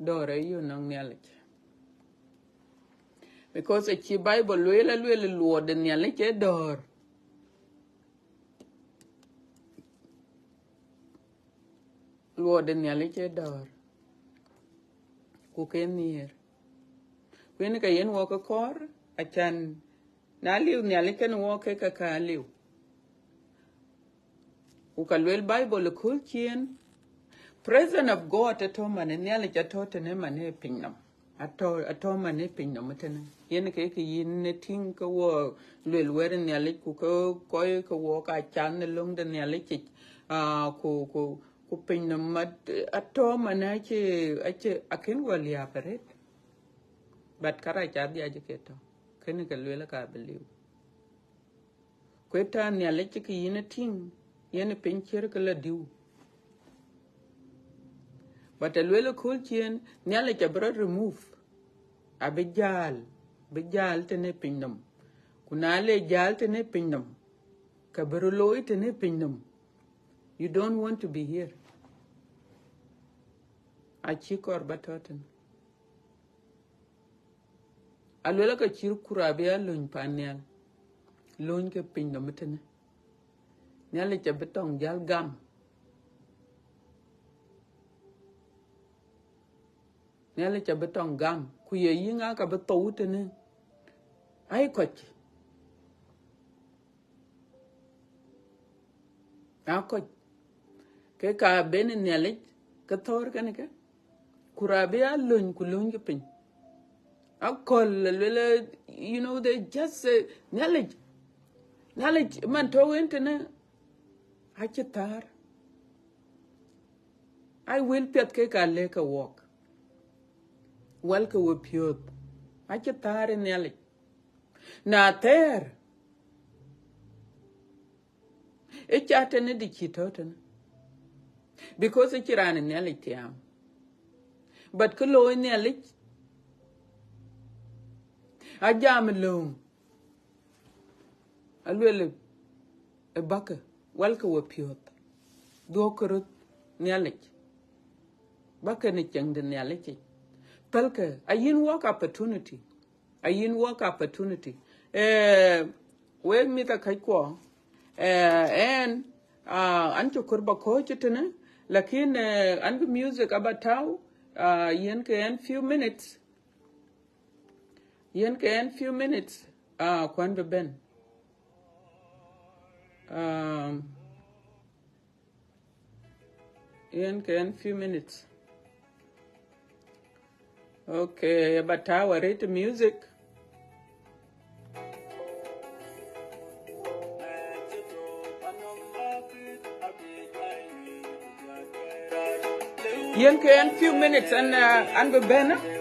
Dɔ̈ɔ̈r ayök nɔŋ Nhialic. Because acï Bible lueel, alueel luɔɔr de Nhialic ee dɔ̈ɔ̈r. Luɔɔr de Nhialic ee dɔ̈ɔ̈r. Ku ke nhiëër. Ku yen ka yen wɔ ke kɔɔr, acan na liu Nhialic kenë wɔ ke ka ka liu. Ku ka lueel Bible ë kööl ciëën, presence of God atɔ̈ man ë Nhialic atɔ̈ tënë man ë piny nɔm. Atɔ̈, atɔ̈ man ë piny nɔm tënë. Yen ke kë yïn ë tïŋ ke wɔ lueel wɛ̈t Nhialic, ku ke kɔc ke wɔ ka cath në löŋ de Nhialic yic. Ah, ku, ku, ku piny nɔm mat, atɔ̈ man acï, acï, akën wɔ liääp arëët. But kärac adhiac ke tɔ̈. Kënë ke lueel ka bï liu. Ku ë tɛ̈ Nhialic cï kë yïn ë tïŋ, yen ë piny ciɛ̈r ke la diu. But aluel ë kööl ciëën, Nhialic abï rɔt remove. Abï jäl, bï jäl tënë piny nɔm. Ku na le jäl tënë piny nɔm, ka bï rɔt looi tënë piny nɔm. You don't want to be here. Acï kɔɔr ba tɔ̈ tënë. Aluel aka cït kur abï a löny pan nhial. Löny ke piny nɔm tënë. Nhialic abï tɔŋ jäl gam. Nhialic abï tɔŋ gam. Ku ye yï ŋa ka bï thou tënë. Ai kɔc. Aa kɔc. Ke ka ben ë Nhialic, ke thɔ̈ɔ̈r kënë ke. Kur abï a löny ku löny ke piny. Akɔ̈l aluel, you know, they just say, Nhialic. Nhialic, man tɔ̈ wën tënë, acï thäär. Ai wël piɛth ke ka lëk ke wɔk. Wal ke we piɔ̈ɔ̈th. Acï thäär ë Nhialic. Na thɛɛr, ë ca tënë dï cï tɔ̈ tënë. Because ë cï raan ë Nhialic tiaam. But kë looi Nhialic, a jam ë lööŋ. Aluel ë bäkë, wal ke we piɔ̈ɔ̈th. Dhuɔ̈kkë röt Nhialic. Bäkë në cieŋ de Nhialic yic. Pälkë, a yïn wɔk opportunity. A yïn wɔk opportunity. Eh, wek mïth a käckuɔ. Eh, ɛn, ah, an cï kɔɔr ba kɔ̈ɔ̈c tënë, lakin, eh, an bï music aba tääu, ah, yen ke ɛn few minutes. Yen ke ɛn few minutes, ah, ku an bï bɛ̈n. Um, yen ke ɛn few minutes. Okay, aba tääu arëët music. Yen ke ɛn few minutes an, uh, an bï bɛ̈n.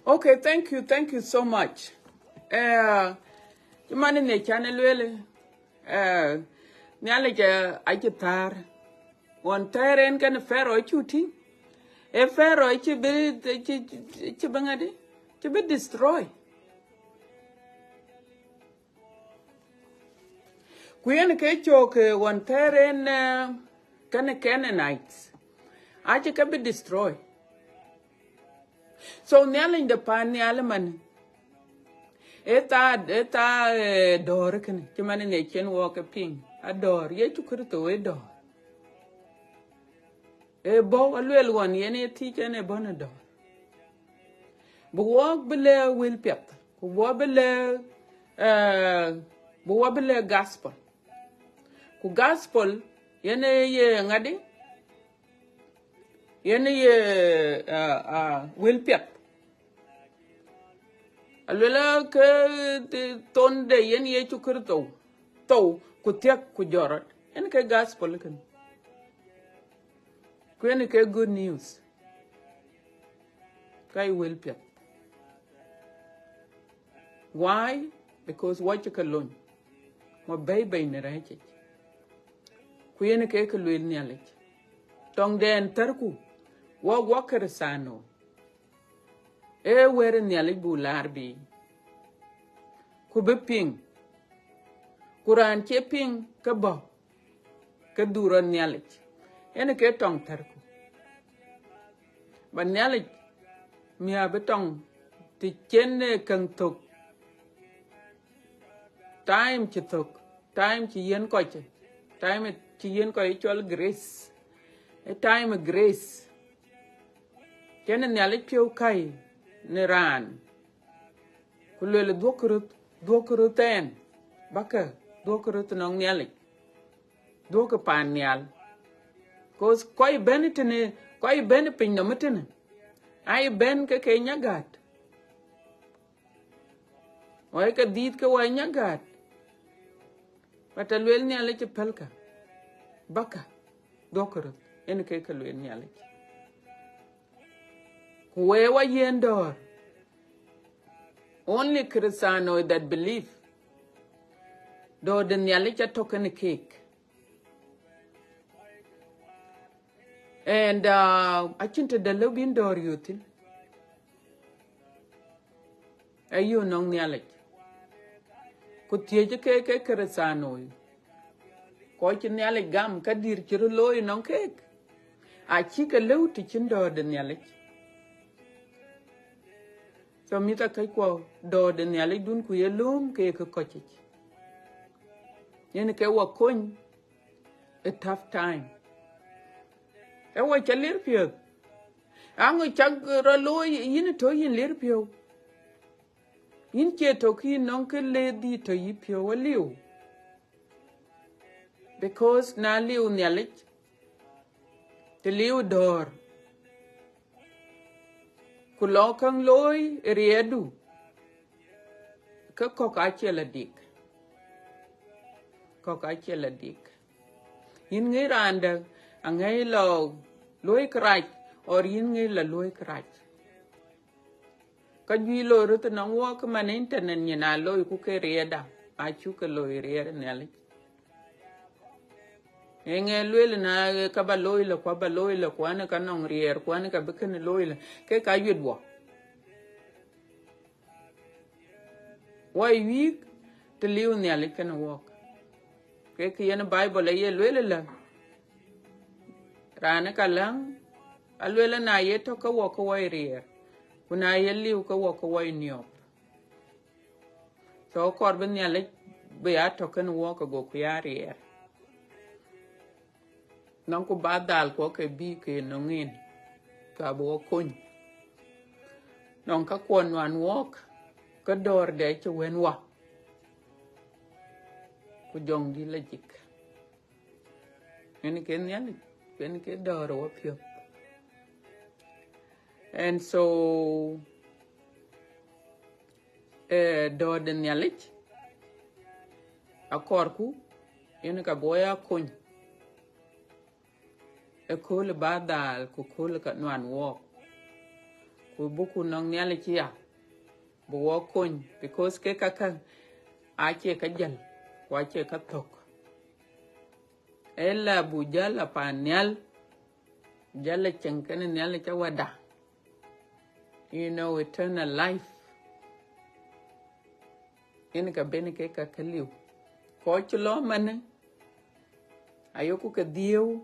Okay, thank you, thank you so much. Eh, cï man në can lueel, eh, Nhialic, eh, acï thäär. Ɣɔn thɛɛr en kënë Pharaoh cuk tïŋ. Ee Pharaoh cï bï, cï, cï, cï bï ŋadï? Cï bï destroy. Ku yen ke cök, eh, ɣɔn thɛɛr en, eh, kënë Canaanites. Acï ke bï destroy. So Nhialic de pan nhial man, ë thaa, ë thaa, eh, dɔ̈ɔ̈r kënë, cï man në cïn wɔk ke piŋ, adɔ̈ɔ̈r, Yecu Kërtho ë dɔ̈ɔ̈r. Ë bɔ̈ aluel ɣɔn yen ë thiëc en ë bɔ̈ në dɔ̈ɔ̈r. Bï wɔk bï lɛ̈k wël piɛth, ku bï wɔk bï lɛ̈k, eh, bï wɔk bï lɛ̈k gospel. Ku gospel, yen ë ye ŋadï? Yen ë ye, ah, ah, wël piɛth. Aluel ke thonde yen Yecu Kërtho, thou, ku thiäk, ku jɔt rɔt. Yen ke gospel kënë. Ku yen ke good news. Ka ye wël piɛth. Why? Because wɔ cï ke lony. Wɔ bɛ̈i bei në rɛ̈ɛ̈c yic. Ku yen ke kë lueel Nhialic. Tɔŋdɛn thärku, wɔ, wɔ Kërëthänooi. Ee wɛ̈t Nhialic buk laar bei. Ku bï piŋ. Ku raan cie piŋ ke bɔ̈ ke dhuk rɔt Nhialic. Yen ke tɔŋ thärku. Ba Nhialic miäk bï tɔŋ të cïn, eh, käŋ thök. Time cï thök. Time cï yiën kɔc. Time cï yiën kɔc cɔl grace. Ë time grace. Cïn Nhialic piɔ̈u käi në raan. Ku lueel, dhuɔ̈kkë röt, dhuɔ̈kkë röt ɛn. Bäkë, dhuɔ̈kkë röt nɔŋ Nhialic. Dhuɔ̈kkë paan nhial. 'Cause kɔc bɛ̈n tënë, kɔc bɛ̈n pinynɔm tënë, aa bɛ̈n ke ke nyagät. Wɔ ke dhiëth ke wɔ nyagät. But alueel Nhialic ë pälkë. Bäkë, dhuɔ̈kkë röt. Yen ke kë lueel Nhialic. Ku wek wɔ yiën dɔ̈ɔ̈r. Only Kërëthänooi that believe. Dɔ̈ɔ̈r de Nhialic atɔ̈ kenë keek. And, uh, acïn të dɛ̈ lëu bïn dɔ̈ɔ̈r yök thïn. Ee yök nɔŋ Nhialic. Ku thiëc ke, ke Kërëthänooi. Kɔc cï Nhialic gam, ka dït cï röt looi nɔŋ keek, acï ke lëu të cïn dɔ̈ɔ̈r de Nhialic. So mïth akäckuɔ, dɔ̈ɔ̈r de Nhialicdun ku ye lööm ke ye kë kɔc yic. Yen ke wɔ kony a tough time. Ee wɔ cä lir piɔ̈th. Aŋö cak rɔt looi yïn tɔ̈ yïn lir piɔ̈u. Yïn cie tɔ̈ kï nɔŋ kë le dhï tɔ̈ yï piɔ̈u aliu. Because na liu Nhialic, të liu dɔ̈ɔ̈r, ku lɔ käŋ looi ë riɛɛrdu, ke kɔ̈k acie la dik. Kɔ̈k acie la dik. Yïn ŋic raan dɛ̈ aŋiɛc lɔ luɔ̈i kërac, or yïn ŋic la luɔ̈i kërac. Ka juëc loi röt nɔŋ wɔk man internet nyin aa loi ku ke riɛɛrda, acuk ke loi riɛɛr Nhialic. Eeŋë lueel na ka ba looi lë, ku aba looi lë, ku an ka nɔŋ riɛɛr, ku an ka bï kënë looi lë, ke ka yuet wɔ. Wɔ ë wïïk të liu Nhialic kenë wɔk. Ke kë yen Bible aye lueel ëlä, raan ë ka läŋ, alueel na ye tɔ̈ ke wɔ ke wɔ ë riɛɛr, ku na ye liu ke wɔ ke wɔ ë niɔp. So kɔɔr bï Nhialic bï ya tɔ̈ kenë wɔk, agoku ya riɛɛr. Nɔŋku ba dhal kuɔ ke bï ke nɔŋ en, ka bï wɔ kony. Nɔŋ ka kuɔ nuan wɔk, ke dɔ̈ɔ̈r dɛ cï wën wɔ, ku jɔŋdï la jik. Yen ke Nhialic, yen ke dɔ̈ɔ̈r wɔ piɔ̈th. And so, eh, dɔ̈ɔ̈r de Nhialic, akɔɔrku, yen ka bï wɔ ya kony. Ëkööl ba dhal, ku kööl ka nuan wɔɔk. Ku buku nɔŋ Nhialic ya, bï wɔɔk kony, because ke kakä acie ka jäl, ku acie ka thök. Ëla bu jäl a pan nhial, jäl a cieŋ kenë Nhialic Wäda. You know, eternal life. Yen ka ben ke ka ke liu. Kɔc cï lɔ manë, ayoku ke dhiëëu.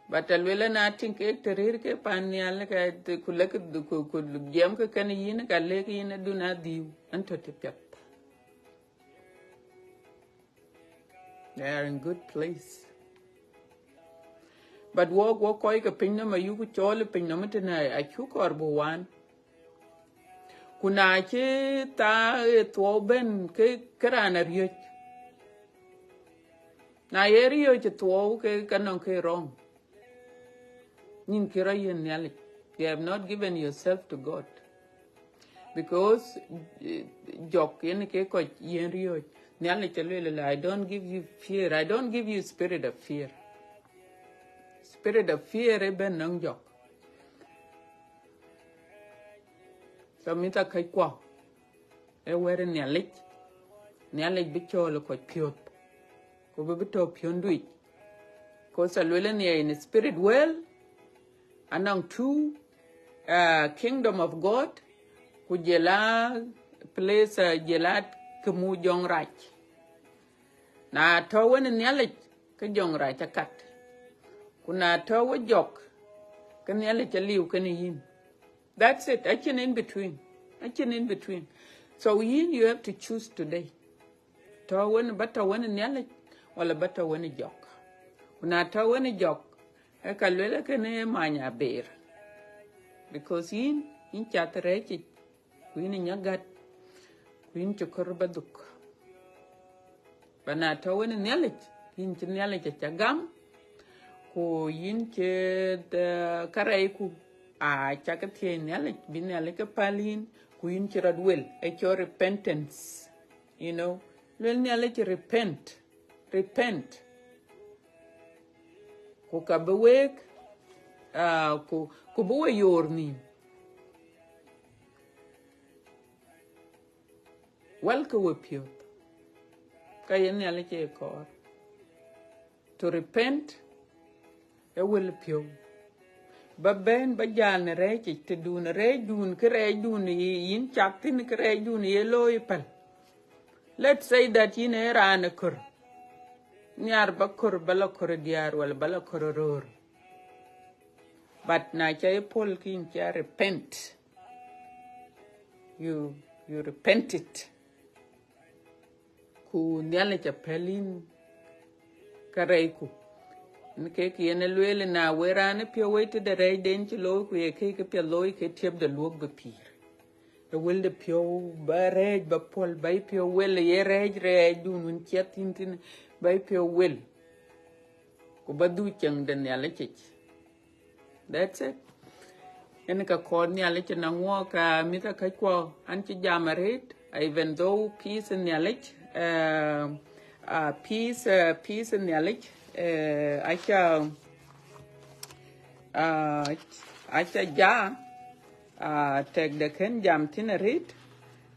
But aluel na tïŋ kek të rëër ke pan nhial, ka, ku lek, ku, ku jiɛɛm ke kenë yïn, ka lek yïn adun adhiëëu, an tɔ̈ të piɛth. They are in good place. But wɔk, wɔk kɔc ke pinynɔm ayuku cɔɔl ë pinynɔm tënë, acuk kɔɔr bï wan. Ku na cï thaa ë thuɔɔu bɛ̈n ke, ke raan ariöc. Na ye riöc ë thuɔɔu ke, ke nɔŋ ke wrong. Nyin kï rɔt yiën Nhialic. You have not given yourself to God. Because, eh, jɔk yen ke kɔc yiën riöc. Nhialic aluel la, "I don't give you fear. I don't give you spirit of fear." Spirit of fear ë bɛ̈n nɔŋ jɔk. So mïth akäckuɔ, Ee wɛ̈t Nhialic. Nhialic bï cɔɔl ë kɔc piɔ̈th, ku bï bï tɔ̈ piɔ̈ndu yic. Cause alueel ë nhiɛɛr in spirit world, anɔŋ two, uh, kingdom of God, ku jɔl a place, uh, jɔl a kë muk jɔŋrac. Na tɔ̈ wën Nhialic, ke jɔŋrac akat. Ku na tɔ̈ we jɔk, ke Nhialic aliu kenë yïn. That's it. Acïn in between. Acïn in between. So yïn, you have to choose today. Tɔ̈ wën, ba tɔ̈ wën Nhialic, wala ba tɔ̈ wën jɔk. Ku na tɔ̈ wën jɔk, ee ka lueel kënë many aber. Because yïn, yïn cath rɛɛc yic, ku yïn nya gät, ku yïn cï kɔɔr ba dhuk. Ba na tɔ̈ wën Nhialic, yïn cï Nhialic aca gam, ku yïn cï, eh, kärɛcku aca ke thiëëc Nhialic, bï Nhialic ke päl yïn, ku yïn cï rɔt wel, ee cɔl repentance, you know. Lueel Nhialic repent, repent. Ku ka bï wek, ah, ku, ku bï we yoor nhïïm. Wɛlkë we piɔ̈th, ka ye Nhialic ye kɔɔr. To repent, ee wël piɔ̈u. Ba bɛ̈n, ba jäl në rɛɛc yic, tëdun rɛɛcdun, kë rɛɛcdun yï-, yïn cak thïn, kë rɛɛcdun ye looi päl. Let's say that yïn ee raan ë kɔɔr. Nhiaar ba kɔɔr, ba la kɔɔr diäär, wala ba la kɔɔr röör. But na ca ye pɔ̈l, ke yïn ca repent. You, you repent it. Ku Nhialic apɛl yïn kärɛcku. Yen kek yen ë lueel, na wek raan ë piɔ̈u wei tëde rɛɛcden cï looi, ku ye kek piɛth looi, ke tiɛpde luɔk bï pïïr. Ee wël de piɔ̈u ba rɛɛc ba pɔ̈l, ba yï piɔ̈u wel, ye rɛɛc rɛɛcdun wën ciɛth thïn thïn, ba yï piɔ̈u wel. Ku ba dhuk ciɛɛŋ de Nhialic yic. That's it. Yen ka kɔɔr Nhialic ënɔŋ wɔk, ah, mïthëkɔckuɔ, an cï jam arëët, ah, even though peace in Nhialic, eh, ah, peace, eh, peace in Nhialic, eh, aca, ah, aca ja, ah, tɛkde kën jam thïn arëët,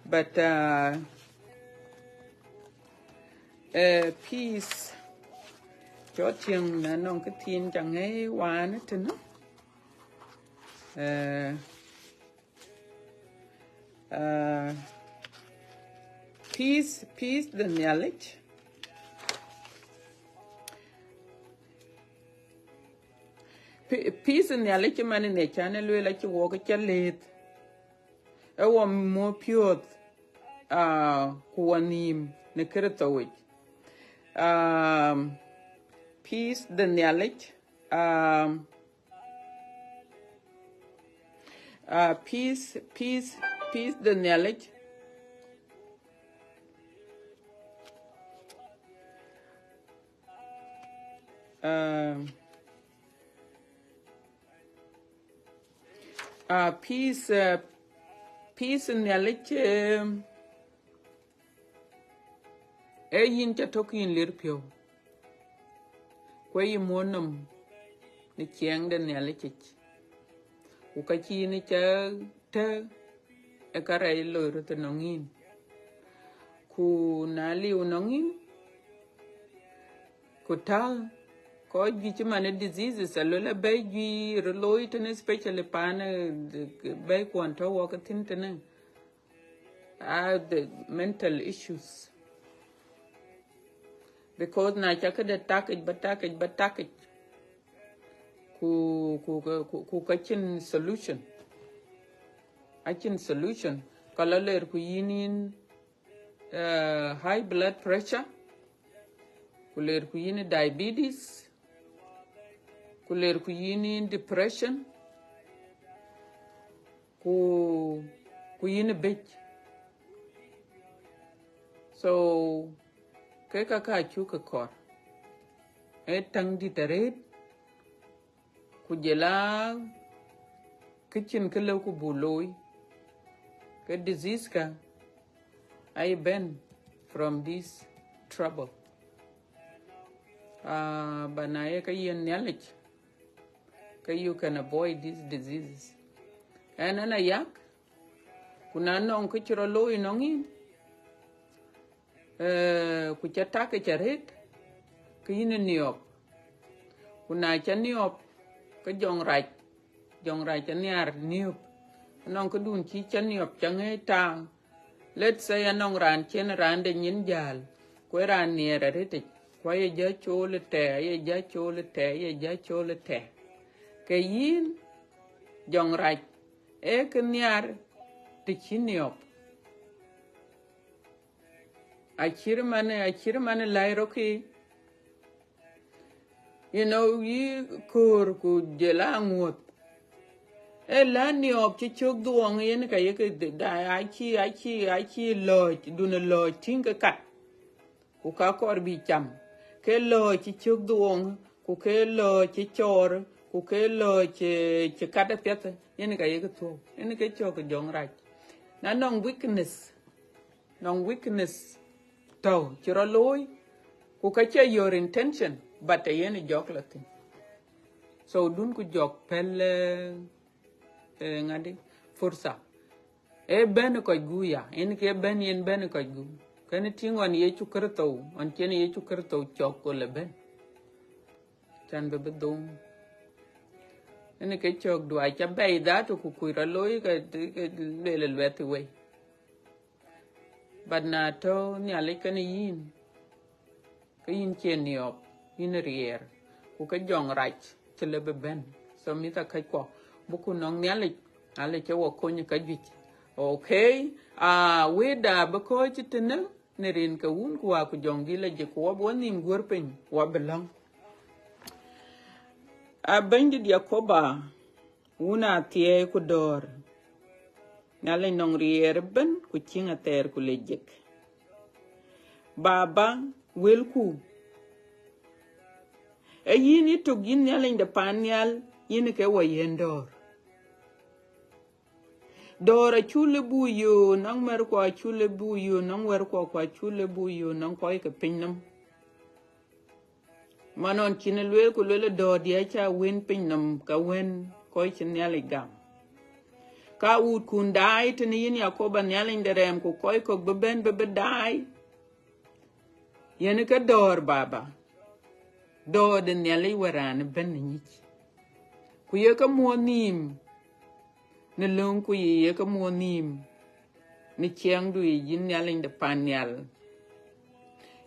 but, ah, eh, peace, cɔk tiɛŋ na nɔŋ kë thiin ca ŋɛi wään tënë. Eh, eh, peace, peace de Nhialic. Pe-, peace Nhialic cï man ë ne can ë lueel acï wɔk ca lëëth. Ee wɔ muk piɔ̈th, ah, ku wɔ nhïïm në Kërtho yic. Um, peace de Nhialic, um, ah, peace, peace, peace de Nhialic. Um, ah, peace, eh, peace Nhialic, eh, ee yïn ca tök yïn lir piɔ̈u, ku ee yï muɔ̈t nɔm në ciɛɛŋ de Nhialic yic, ku ka cï yïn ca tɛ̈, ee kärɛc loi röt ënɔŋ yïn. Ku na liu ënɔŋ yïn, ku tääu, kɔc juëc cï man ë diseases, aluel abɛ̈i juëc röt looi tënë, especially paan, eh, bɛ̈i kuɔn tɔ̈ wɔk thïn tënë, ah, the mental issues. Because na ca këde takic, ba takic, ba takic, ku, ku, ku, ku, ku ka cïn solution. Acïn solution. Ka la ler ku yïn yïn, eh, high blood pressure, ku ler ku yïn diabetes, ku ler ku yïn yïn depression, ku, ku yïn ë bec. So, ke ka ka cuk ke kɔɔr. Ee täŋ dït arëët, ku jɔl a kë cïn kë lëu ku buk looi, ke disease ka aye bɛ̈n from this trouble. Ah, ba na ye ka yiën Nhialic, ke you can avoid these diseases. Ɛn, ɛn ayak, ku na nɔŋ kë cï rɔt looi ënɔŋ yïn, Eh, ku ca tak ke ca rëët, ke yïn ë niɔp. Ku na ca niɔp, ke jɔŋ rac, jɔŋ rac anhiar niɔp. Anɔŋ këdun cï ca niɔp ca ŋëëc taaŋ. Let's say anɔŋ raan cïn raan de nyin jäl, ku ë raan nhiɛɛr arëtic, ku aye jɔ cool ë tɛ̈, aye jɔ cool ë tɛ̈, aye jɔ cool ë tɛ̈. Ke yïn, jɔŋ rac, ee kë nhiar të cï niɔp. Acït man, acït man läi rɔ̈kï, you know, yï köör ku jël aŋuɔ̈th. Ee lä niɔp cï cök dhuɔŋ yen ka yek d-, da-, acï, acï, acï lɔ̈ɔ̈c, dun lɔ̈ɔ̈c tïŋ ke kat. Ku ka kɔɔr bï cam. Ke lɔ̈ɔ̈c cï cök dhuɔŋ, ku ke lɔ̈ɔ̈c cï cɔɔr, ku ke lɔ̈ɔ̈c cï, cï kat apiɛth, yen ka yek thuɔ̈u. Yen ke cök jɔŋ rac. Na nɔŋ weakness, nɔŋ weakness tɔ̈u cï rɔt looi, ku ka cie your intention, but ë yen jɔk lɔ thïn. So dun ku jɔk pɛ̈l, eh, eh, ŋadï, fursa. Ee bɛ̈n kɔc gup ya, yen ke bɛ̈n, yen bɛ̈n kɔc gup. Kënë tïŋ ɣɔn Yecu Kërtho, ɣɔn cïn Yecu Kërtho cɔk ku lë bɛ̈n. Can bï bï dhum. Ënë ke cök duai ca bɛ̈i dhatu ku kuc rɔt looi ke, ke lueel luɛth wei. But na tɔ̈ Nhialic kenë yïn, ke yïn cie niɔp, yïn riɛɛr, ku ke jɔŋ rac cï lë bï bɛ̈n. So mïth akäckuɔ, buku nɔŋ Nhialic, Nhialic ë wɔ kony ë ka juëc. Okay, ah, wëda bï kɔc tënë, në rin ke wun ku wa ku jɔŋdït lajik, ku wa bï wa nhïïm guɔ̈r piny, wa bï lɔ̈ŋ. A Bɛ̈nydït Yakoba, wun athiɛɛi ku dɔ̈ɔ̈r, Nhialic nɔŋ riɛɛr ëbën ku ciëŋ athɛɛr ku lajik. Baba, wëlku, ee yïn yï tök, yïn Nhialic de pan nhial, yïn ke wa yiën dɔ̈ɔ̈r. Dɔ̈ɔ̈r acuk lë buk yök, nɔŋ mɛ̈rkuɔ acuk lë buk yök, nɔŋ wɛ̈rkuɔ ku acuk lë buk yök, nɔŋ kɔc ke pinynhom. Man ɣɔn cïn lueel ku lueel dɔ̈ɔ̈r diɛ̈ ca wën pinynhom, ka wën kɔc cï Nhialic gam. Ka wuutkun daai tënë yïn Yakoba Nhialic de rɛɛm, ku kɔc kɔ̈k bï bɛ̈n bï bï daai. Yen ke dɔ̈ɔ̈r Baba, dɔ̈ɔ̈r de Nhialic wär raan ëbën ë nyic. Ku ye ke muɔ̈th nhïïm në löŋku yic, ye ke muɔ̈th nhïïm në ciɛɛŋdu yic, yïn Nhialic de pan nhial.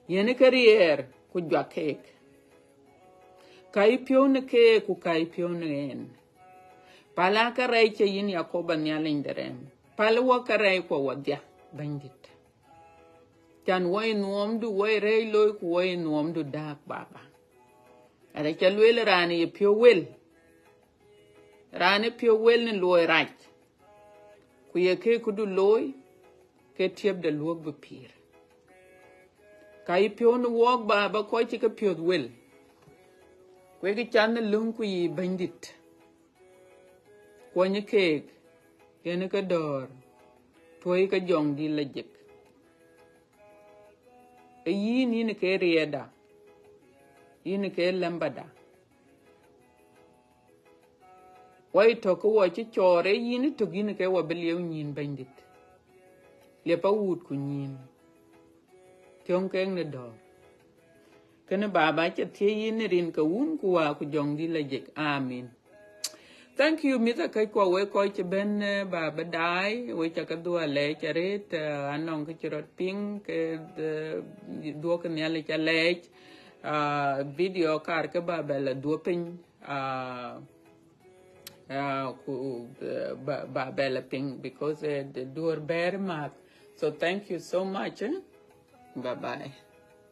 Yen ke riɛɛr ku juak keek. Ka yï piɔ̈u në keek ku ka yï piɔ̈u në ɣɛn. Päl aa kärɛc cï yïn Yakoba Nhialic de rɛɛm. Päl wɔ kärɛckuɔ wɔdhia, Bɛ̈nydït. Can wɔ ye nuɔɔmdu, wɔ ye rɛɛc looi, ku wɔ ye nuɔɔmdu dääk, Baba. Ade ca lueel raan ye piɔ̈u wël. Raan ë piɔ̈u wël në luɔi rac, ku ye ke këdu looi, ke tiɛpde luɔ̈k bï pïïr. Ka yï piɔ̈u në wɔɔk Baba, kɔc cï ke piɔ̈th wël, ku ye kë cath në löŋku yic, Bɛ̈nydït. Kuɔny keek, yen ke dɔ̈ɔ̈r, tuɔ̈i ke jɔŋdït lajik. Ee yïn, yïn ke riɛɛrda, yïn ke lɛmbada. Wɔ ye tök ke wɔ cï cɔɔr, ee yïn tök, yïn ke wɔ bï liep nyïïn, Bɛ̈nydït. Liep awuutku nyïïn. Thiɔ̈ŋ keek në dɔ̈ɔ̈r. Kënë Baba, ca thiëëc yïn në rin ke wun ku wa ku jɔŋdït lajik. Amin. Thank you, mïth akäckuɔ, wek kɔc cï bɛ̈n, eh, ba bï daai, wek ca ke dhuɔ̈k alɛɛc arëët, eh, anɔŋ kë cï rɔt piŋ, ke, eh, dhuɔ̈k Nhialic alɛɛc, ah, video kaar ke ba bɛ la dhuɔ̈k piny, ah, ah, ku, eh, ba, ba bɛ la piŋ, because, eh, the door very much. So thank you so much, eh? Bye bye.